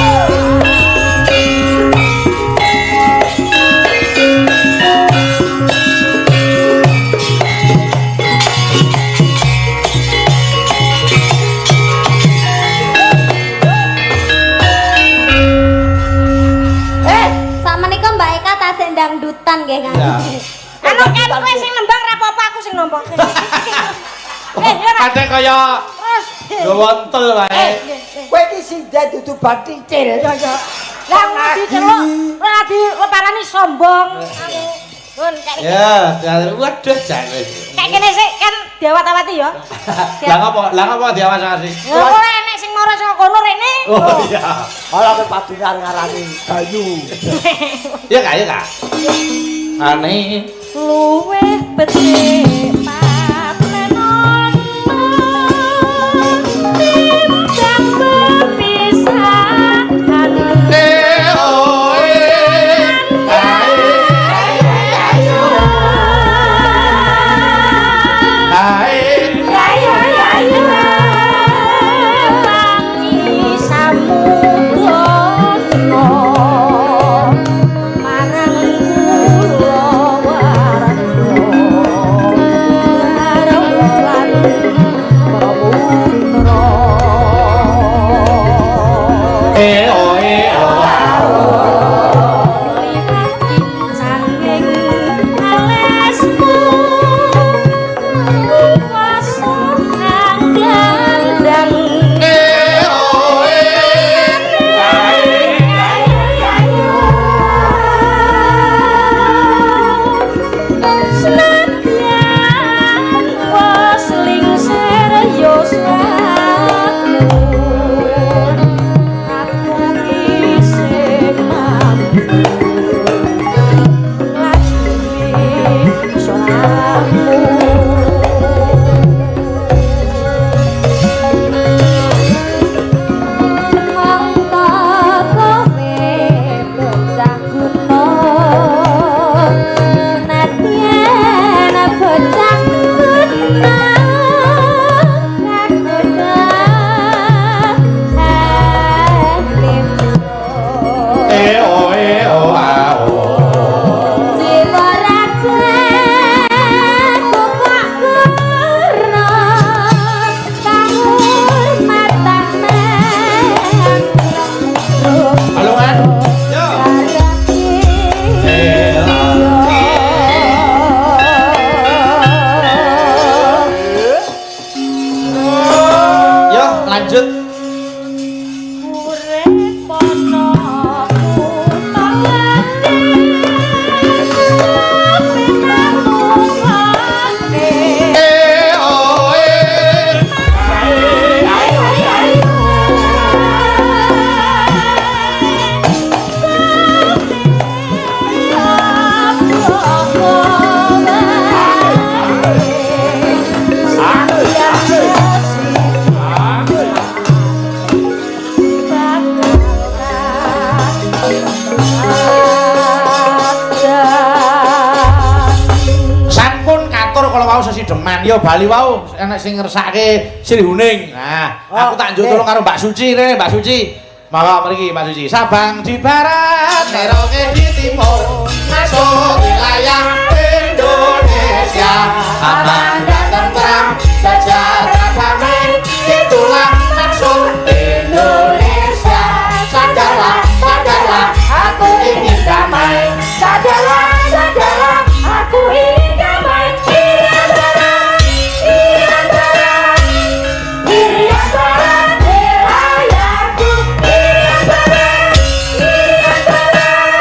Sakmenika Mbak Eka tasih dangdutan nggih Kang. Ya. Anu kan kowe sing nembang ra apa-apa aku sing nampa. Eh, ya ora. Kadang kaya Terus. wontel wae. Kowe iki sinden dudu baticil. Ya ya. Lah ora diceluk, ora dileparani sombong. Anu, Bun, kayak iki. Ya, waduh jan wis. Kayak kene sik kan diawat-awati ya. Lah ngopo? Lah ngopo diawas-awasi? Ya ora enek sing mara saka kono rene. Oh iya. Ora kowe padinar ngarani banyu. Iya Kak, iya Kak. Aneh. Luwih becik patlenono timbang pepisahan. Eh oh eh. Ae. Tangi samudana marang kula warga garwa lan putra. Eh oh eh oh. Lipat sanging alesmu kuwasa kang gandang. Eh oh eh. Senadyan wis lingsir yuswaku, aku isih mampu nglajuni salahmu. Mongko kowe bocah guna, senadyan bocah guna kagoda atimu. Eh oh eh oh ah oh. Jiwa ragaku kok kurna kangurmatan Halo kan? Yo. Eh Yo, lanjut. Urip ana kutha gedhe, penamungane. Eh oh eh. Sampun katur kala wau sesideman. Yo bali wau enek sing ngersake Sri Huning. Nah, aku tak njuk tolong karo Mbak Suci rene, Mbak Suci. Monggo mriki Mbak Suci. Sabang di barat, Merauke di timur, masuk wilayah Indonesia. Aman dan tentram, sejahtera damai, itulah maksud Indonesia. Sadarlah, sadarlah, aku ingin damai. Sadarlah, sadarlah, aku ingin damai. Irian Barat, Irian Barat, Irian Barat, wilayahku. Irian Barat, Irian Barat,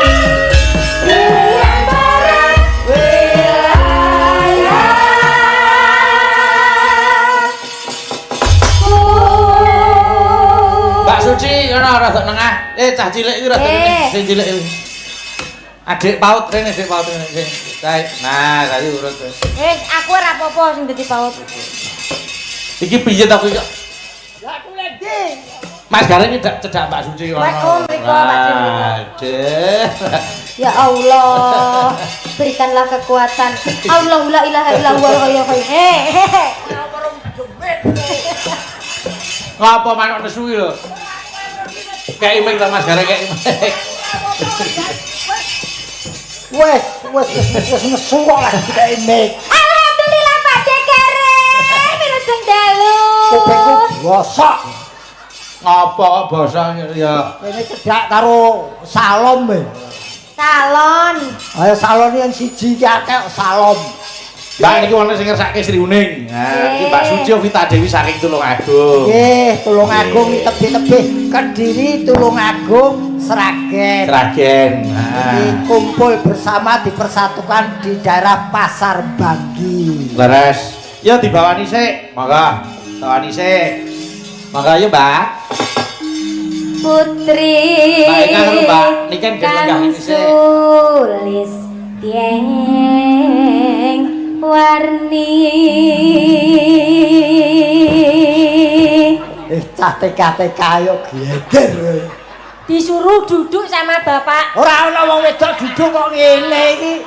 Irian Barat, wilayahku. Suci ngono rada nengah. Cah cilik iki rada rene, sing cilik iki. Adik PAUD rene, adik PAUD rene sing. Nah, tadi urut wis. Aku ora apa-apa sing dadi PAUD. Iki piye to kuwi kok? Lah aku lagi. Mas Gareng cedak cedak Mbak Suci kono. Wah, mriko Mbak Suci. Aduh. Ya Allah, berikanlah kekuatan. Allahu la ilaha illa huwal hayyul qayyum. Hehehe. Ngapa manuk nesu iki lho? Kayak iming ta Mas Gareng kayak iming. Wes, wes wes nesu kok lagi kayak iming. Alhamdulillah Pak Gareng, wilujeng dalu. Kupingku bosok. Ngapa kok bosok ya? Ini cedak karo salom e. Salon. Ayo salon yang siji iki akeh salom. Mbak niki wonten sing ngersake Sri Uning. Nah, iki Mbak Suci Vita Dewi saking Tulungagung. Nggih, Tulungagung tebih-tebih Kediri, Tulungagung, Sragen. Sragen. Nah. Iki kumpul bersama dipersatukan di daerah Pasar Banggi. Leres. Ya dibawani sik. Monggo. Bawani sik. Monggo ya, Mbak. Putri. Mbak Eka karo Mbak Niken gen lenggah sik. Sulis tieng warni. Cah TK-TK yo geger. Disuruh duduk sama bapak. Ora ana wong wedok duduk kok ngene iki.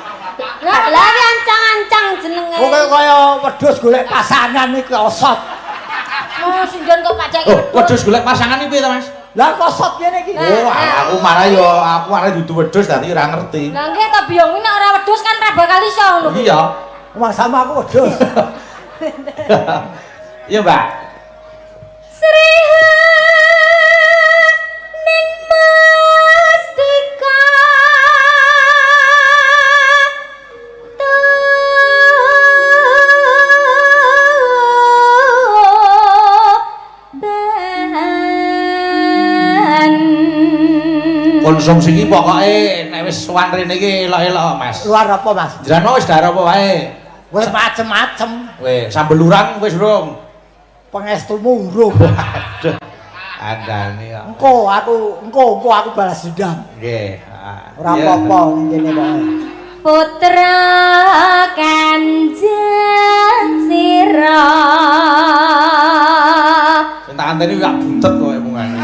Lah lah ancang-ancang jenenge. Kok kaya wedhus golek pasangan iki osot. Oh, singgon kok pacek wedhus. Oh, wedhus golek pasangan iki piye to, Mas? Lah kosot ngene iki. Oh, aku malah yo aku arep dudu wedhus dadi ora ngerti. Lah nggih to biyong nek ora wedhus kan ora bakal iso ngono. Iya. Wong sama aku wedhus. Iya, Mbak. Sri ning mustika Konsumsi iki pokoke nek wis sowan rene iki elok-elok, Mas. Luar apa, Mas? Jenengan wis dahar apa wae? Wis macem-macem. Wis sambel urang wis urung. Pengestumu urung. Waduh. Andane kok. Engko aku engko aku balas dendam. Nggih. Ora apa-apa ning kene pokoke. Putra Kanjeng Sira. Sing tak anteni wak buntet kok mungane.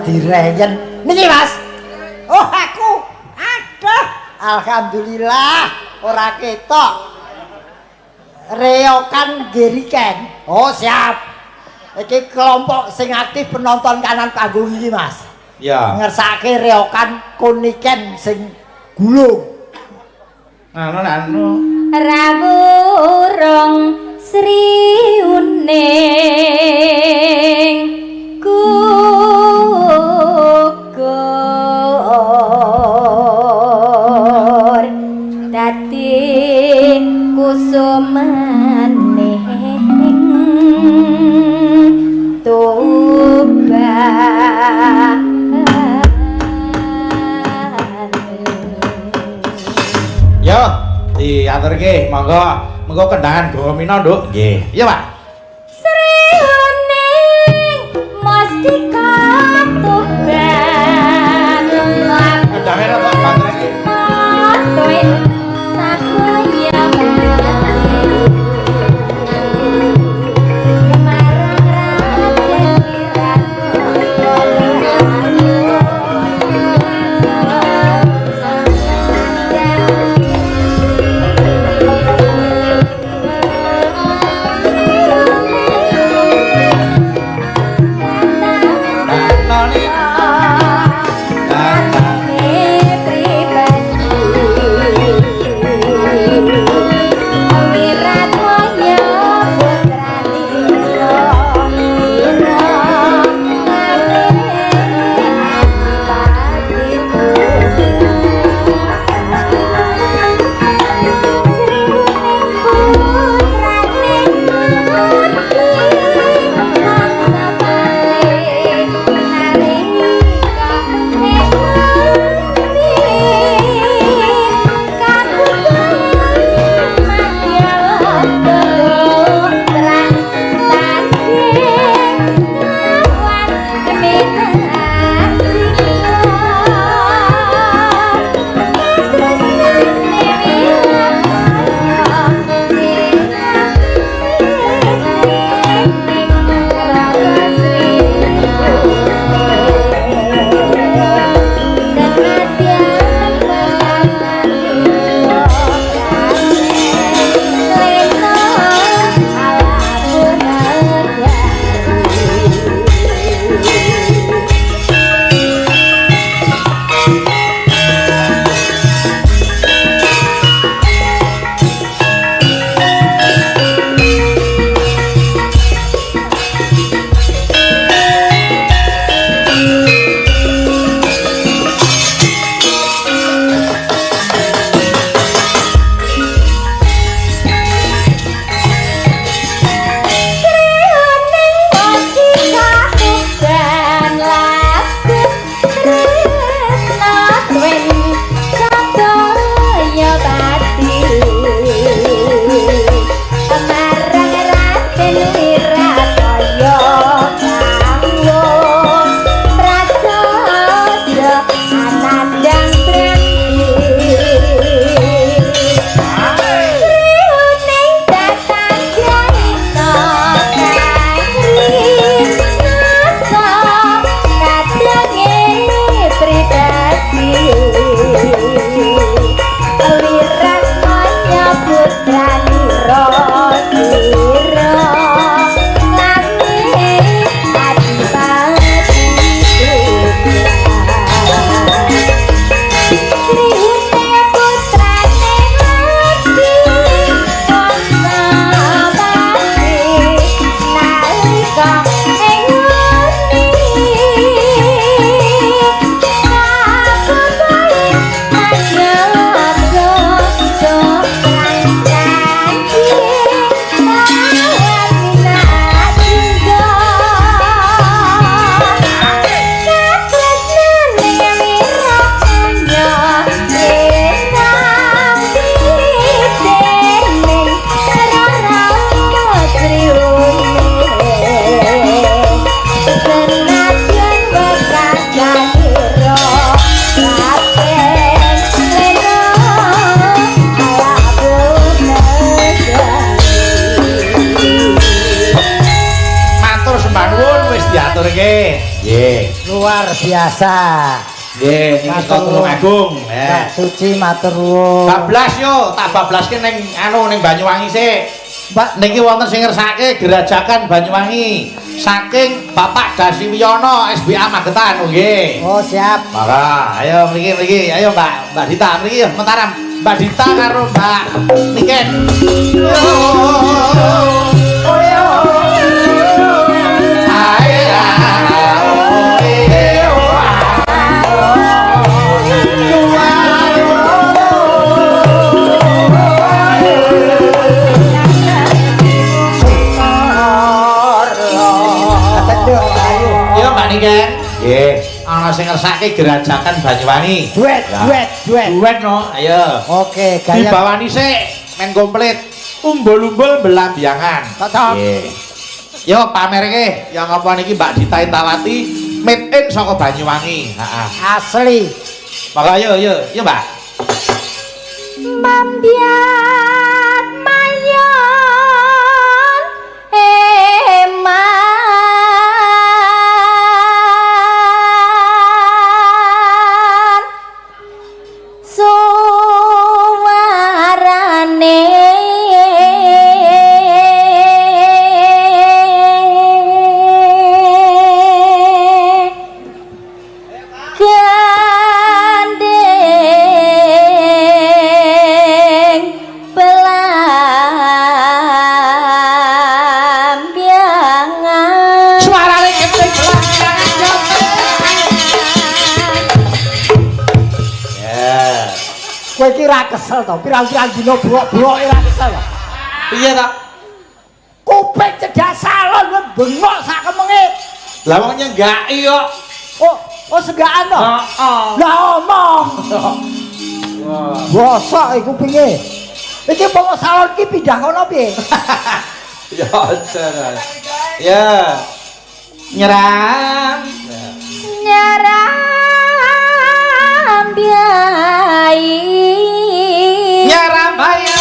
Direyen niki Mas. Oh aku. Aduh, alhamdulillah ora ketok. Reokan Geriken. Oh siap. Iki kelompok sing aktif penonton kanan panggung iki Mas. Iya. Ngersake reokan Koniken sing gulung. Anu anu. Rawurung Sri Uning gugur dadi kusumaning tuban. Yo diaturke monggo mengko kendangan Gomina Nduk. Nggih. Iya, Pak. Sri Uning Mustika Tuban. Kendangane rada banter iki. ngersake. Nggih. Luar biasa. Nggih, niki saka Tulungagung. Mbak Suci matur nuwun. Bablas yo, tak bablaske ning anu ning Banyuwangi sik. Mbak niki wonten sing ngersake Gerajakan Banyuwangi saking Bapak Dasiwiyono SBA Magetan. Nggih. Oh, siap. Maka, ayo mriki mriki, ayo Mbak, Mbak Dita mriki yo Mataram. Mbak Dita karo Mbak Niken. Yo Mbak Niken. Nggih. Ana sing ngersake Gerajakan Banyuwangi. Duet, duet, duet. Duet no, ayo. Oke, gaya. Dibawani sik men komplit. Umbul-umbul belambiangan. Cocok. Nggih. Yo pamerke, yang apa niki Mbak Dita Intawati made in saka Banyuwangi. Heeh. Asli. Maka yo yo, yo Mbak. Mambiat mayon eman suwarane gandeng pelambiangan. Suarane gandeng pelambiangan. Ya. Kowe iki ra kesel to, pirang-pirang dina buwok-buwoke ra kesel to. Piye to? Kuping cedhak salon bengok sak kemenge. Lah wong nyenggaki kok. Oh, oh senggakan to? Heeh. Lah omong. Bosok iku kupinge. Iki umpama salon iki pindah kono piye? Ya aja. Ya. Nyeram. Nyeram biai. Nyeram bayi.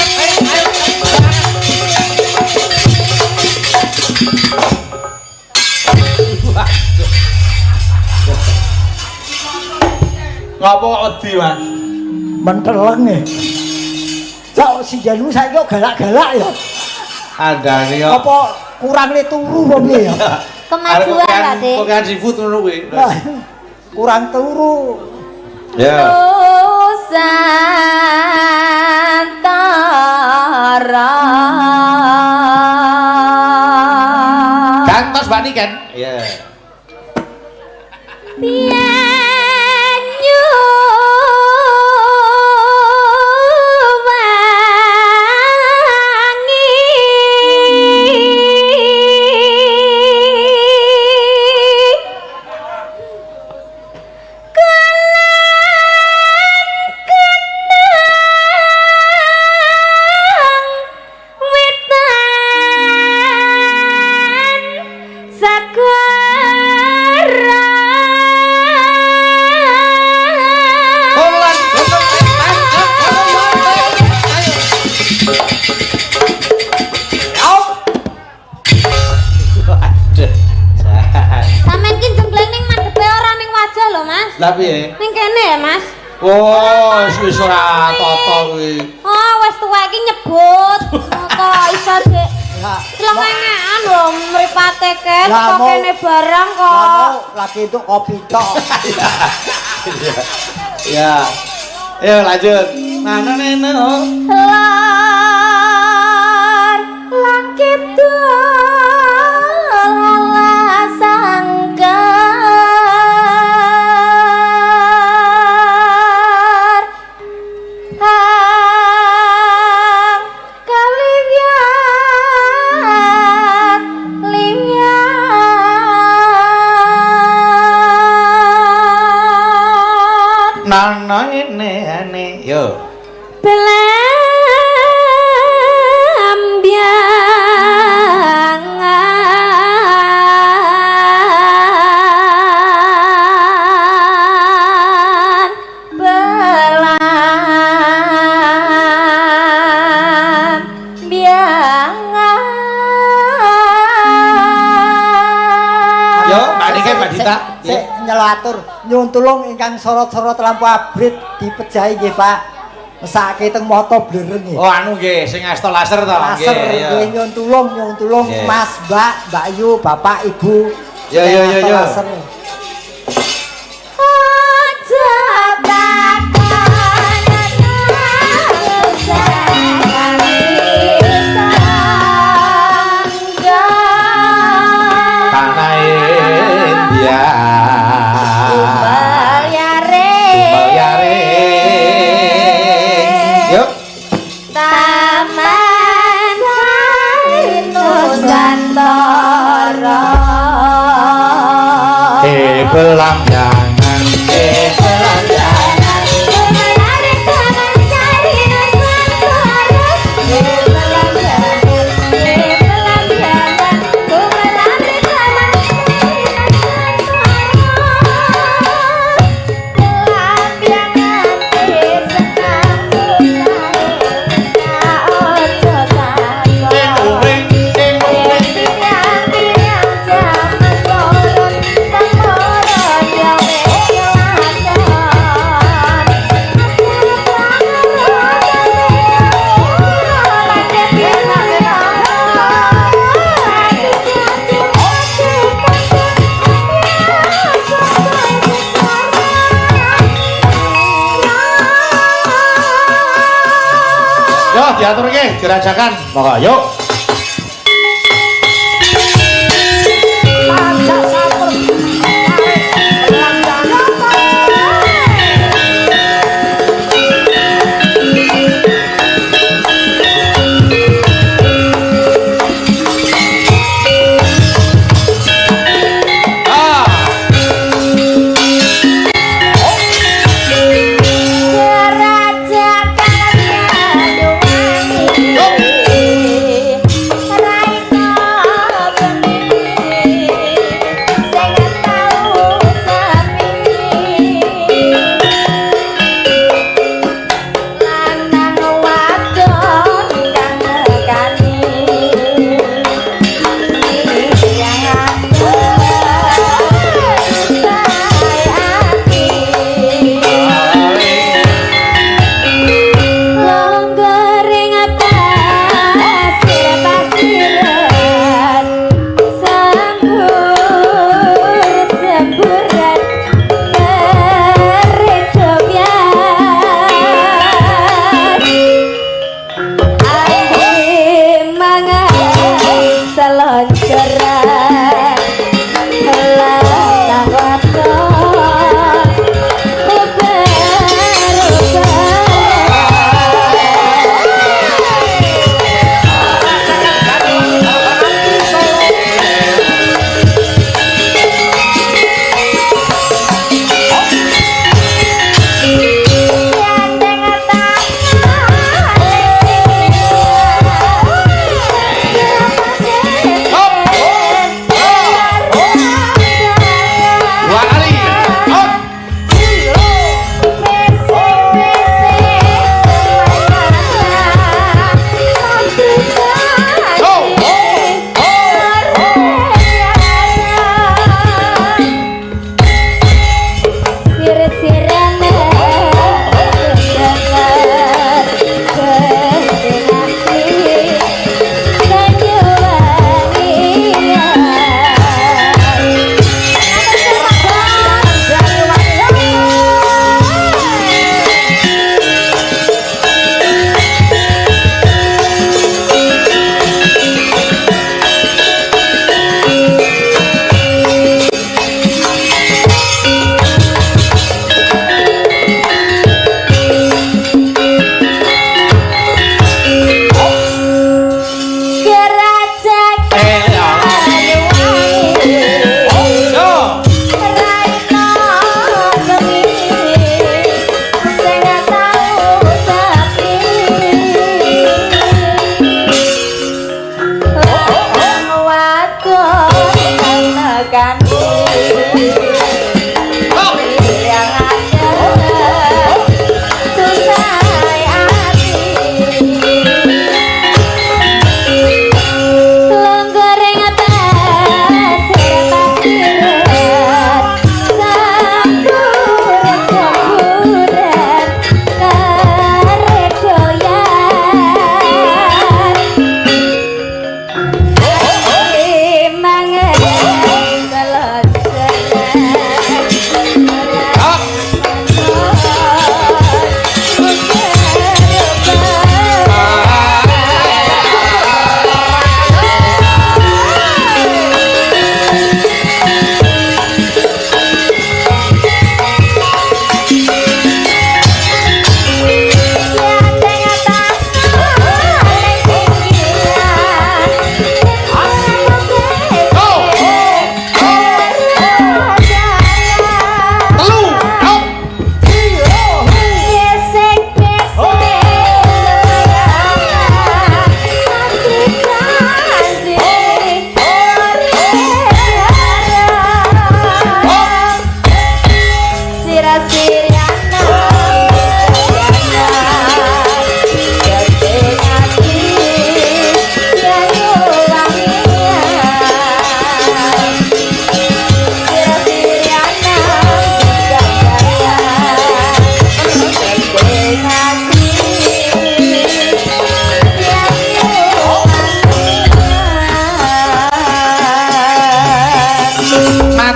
Ngopo kok wedi, Mas? Menteleng e. Cok sindenmu saiki kok galak-galak ya. Andane kok. Apa kurang le turu apa piye ya? Kemajuan, Pak De. Kokean seafood ngono kuwi. Kurang turu. Ya. Nusantara. Gantos Mbak Niken. Iya. Lah piye? Ning kene ya, Mas. Oh, wis ora tata kuwi. Oh, wis tuwek iki nyebut. Kok iso dik. Tlengengan lho mripate kes kok kene barang kok. Lah mau lagi entuk kopi tok. Ya. Ayo lanjut. Nah, nah, nah. Lor lan kidul sangkar hang kaliwat liwat nana ene ane yo belambiangan. Mbak Dita. Sik nyelatur nyuwun tulung ingkang sorot-sorot lampu abrit dipejahi nggih Pak. Mesake teng mata blereng nggih. Oh anu nggih, sing asta laser to. Laser nggih nyuwun tulung Mas, Mbak, Mbak Yu, Bapak, Ibu. Ya ya ya ya. Aja takon Tanah India. Yuk. Taman Sari Nusantara. Belambangan, belambangan, menarik Taman Sari Nusantara. Belambangan, belambangan, menarik Taman Sari Nusantara. Belambangan senang susah ojo takon. Yo diaturke gerajakan. Monggo yuk.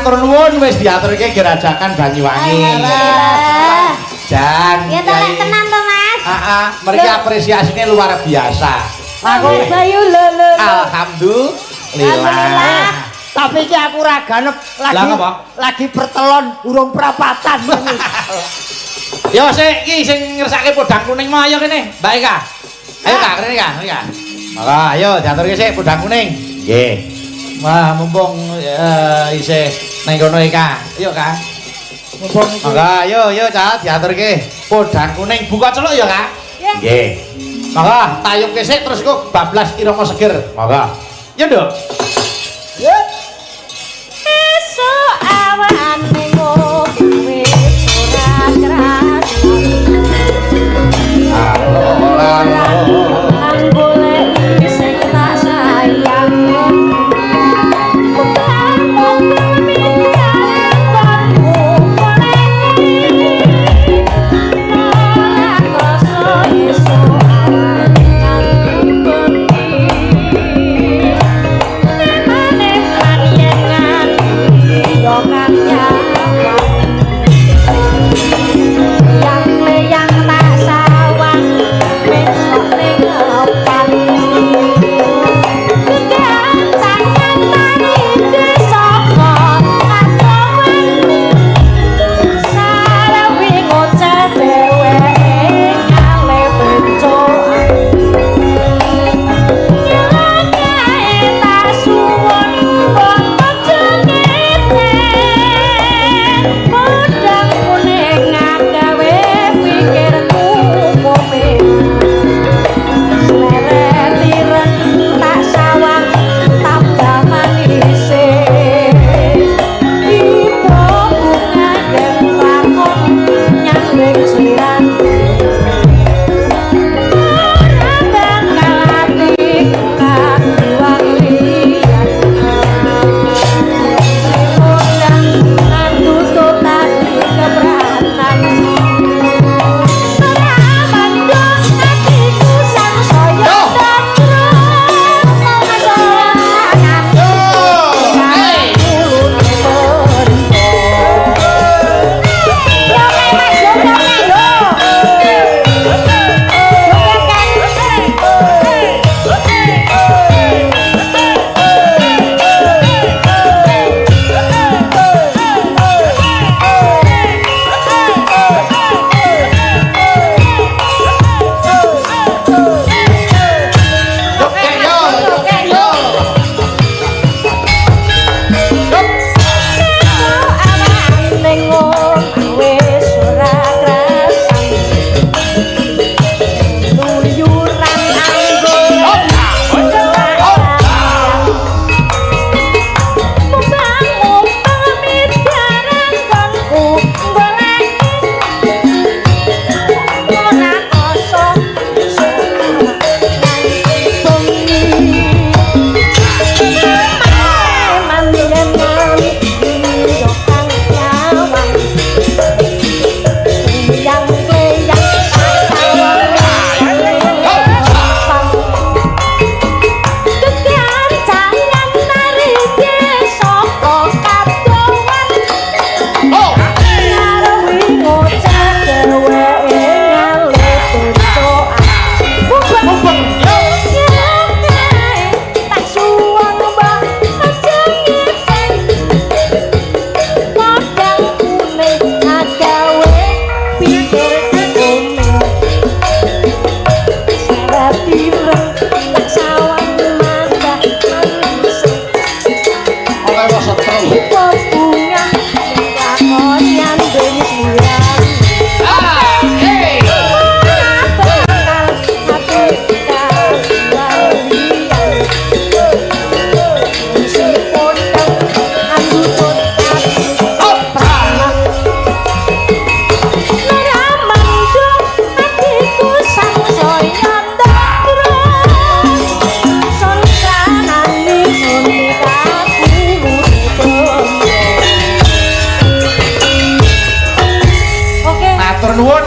Matur nuwun wis diaturke Grajagan Banyuwangi. Alhamdulillah. Jan. Ya tolek tenan to, Mas. Heeh, mereka apresiasinya luar biasa. Aku Bayu lho lho. Alhamdulillah. Tapi iki aku ora ganep lagi lagi pertelon urung prapatan. Yo sik iki sing ngersake podang kuning mau ayo kene, Mbak Eka. Ayo Kak, kene Kak, kene Kak. Maka ayo diaturke sik podang kuning. Nggih. Wah, mumpung isih nang kono Eka. Ayo Kak. Mumpung iki. Maka ayo yo Cak diaturke podang kuning buka celuk ya Kak. Nggih. Maka tayub sik terus kok bablas irama seger. Maka. Yo Nduk. Esuk awan ning wis ora krasan. Lan golek sing tak sayang.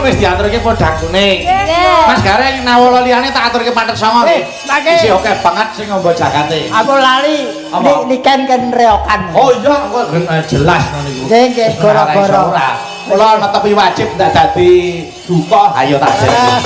Wis diaturke podang kuning. Mas Gareng nawala liyane tak aturke pathet sanga. Mangke. Isih akeh banget sing ngombo jagate. Aku lali. Apa? Niken ken reokan. Oh iya, kok jelas ngono niku. Nggih, nggih, goro-goro. Ora. Kula netepi wajib ndak dadi duka, ayo tak jawab.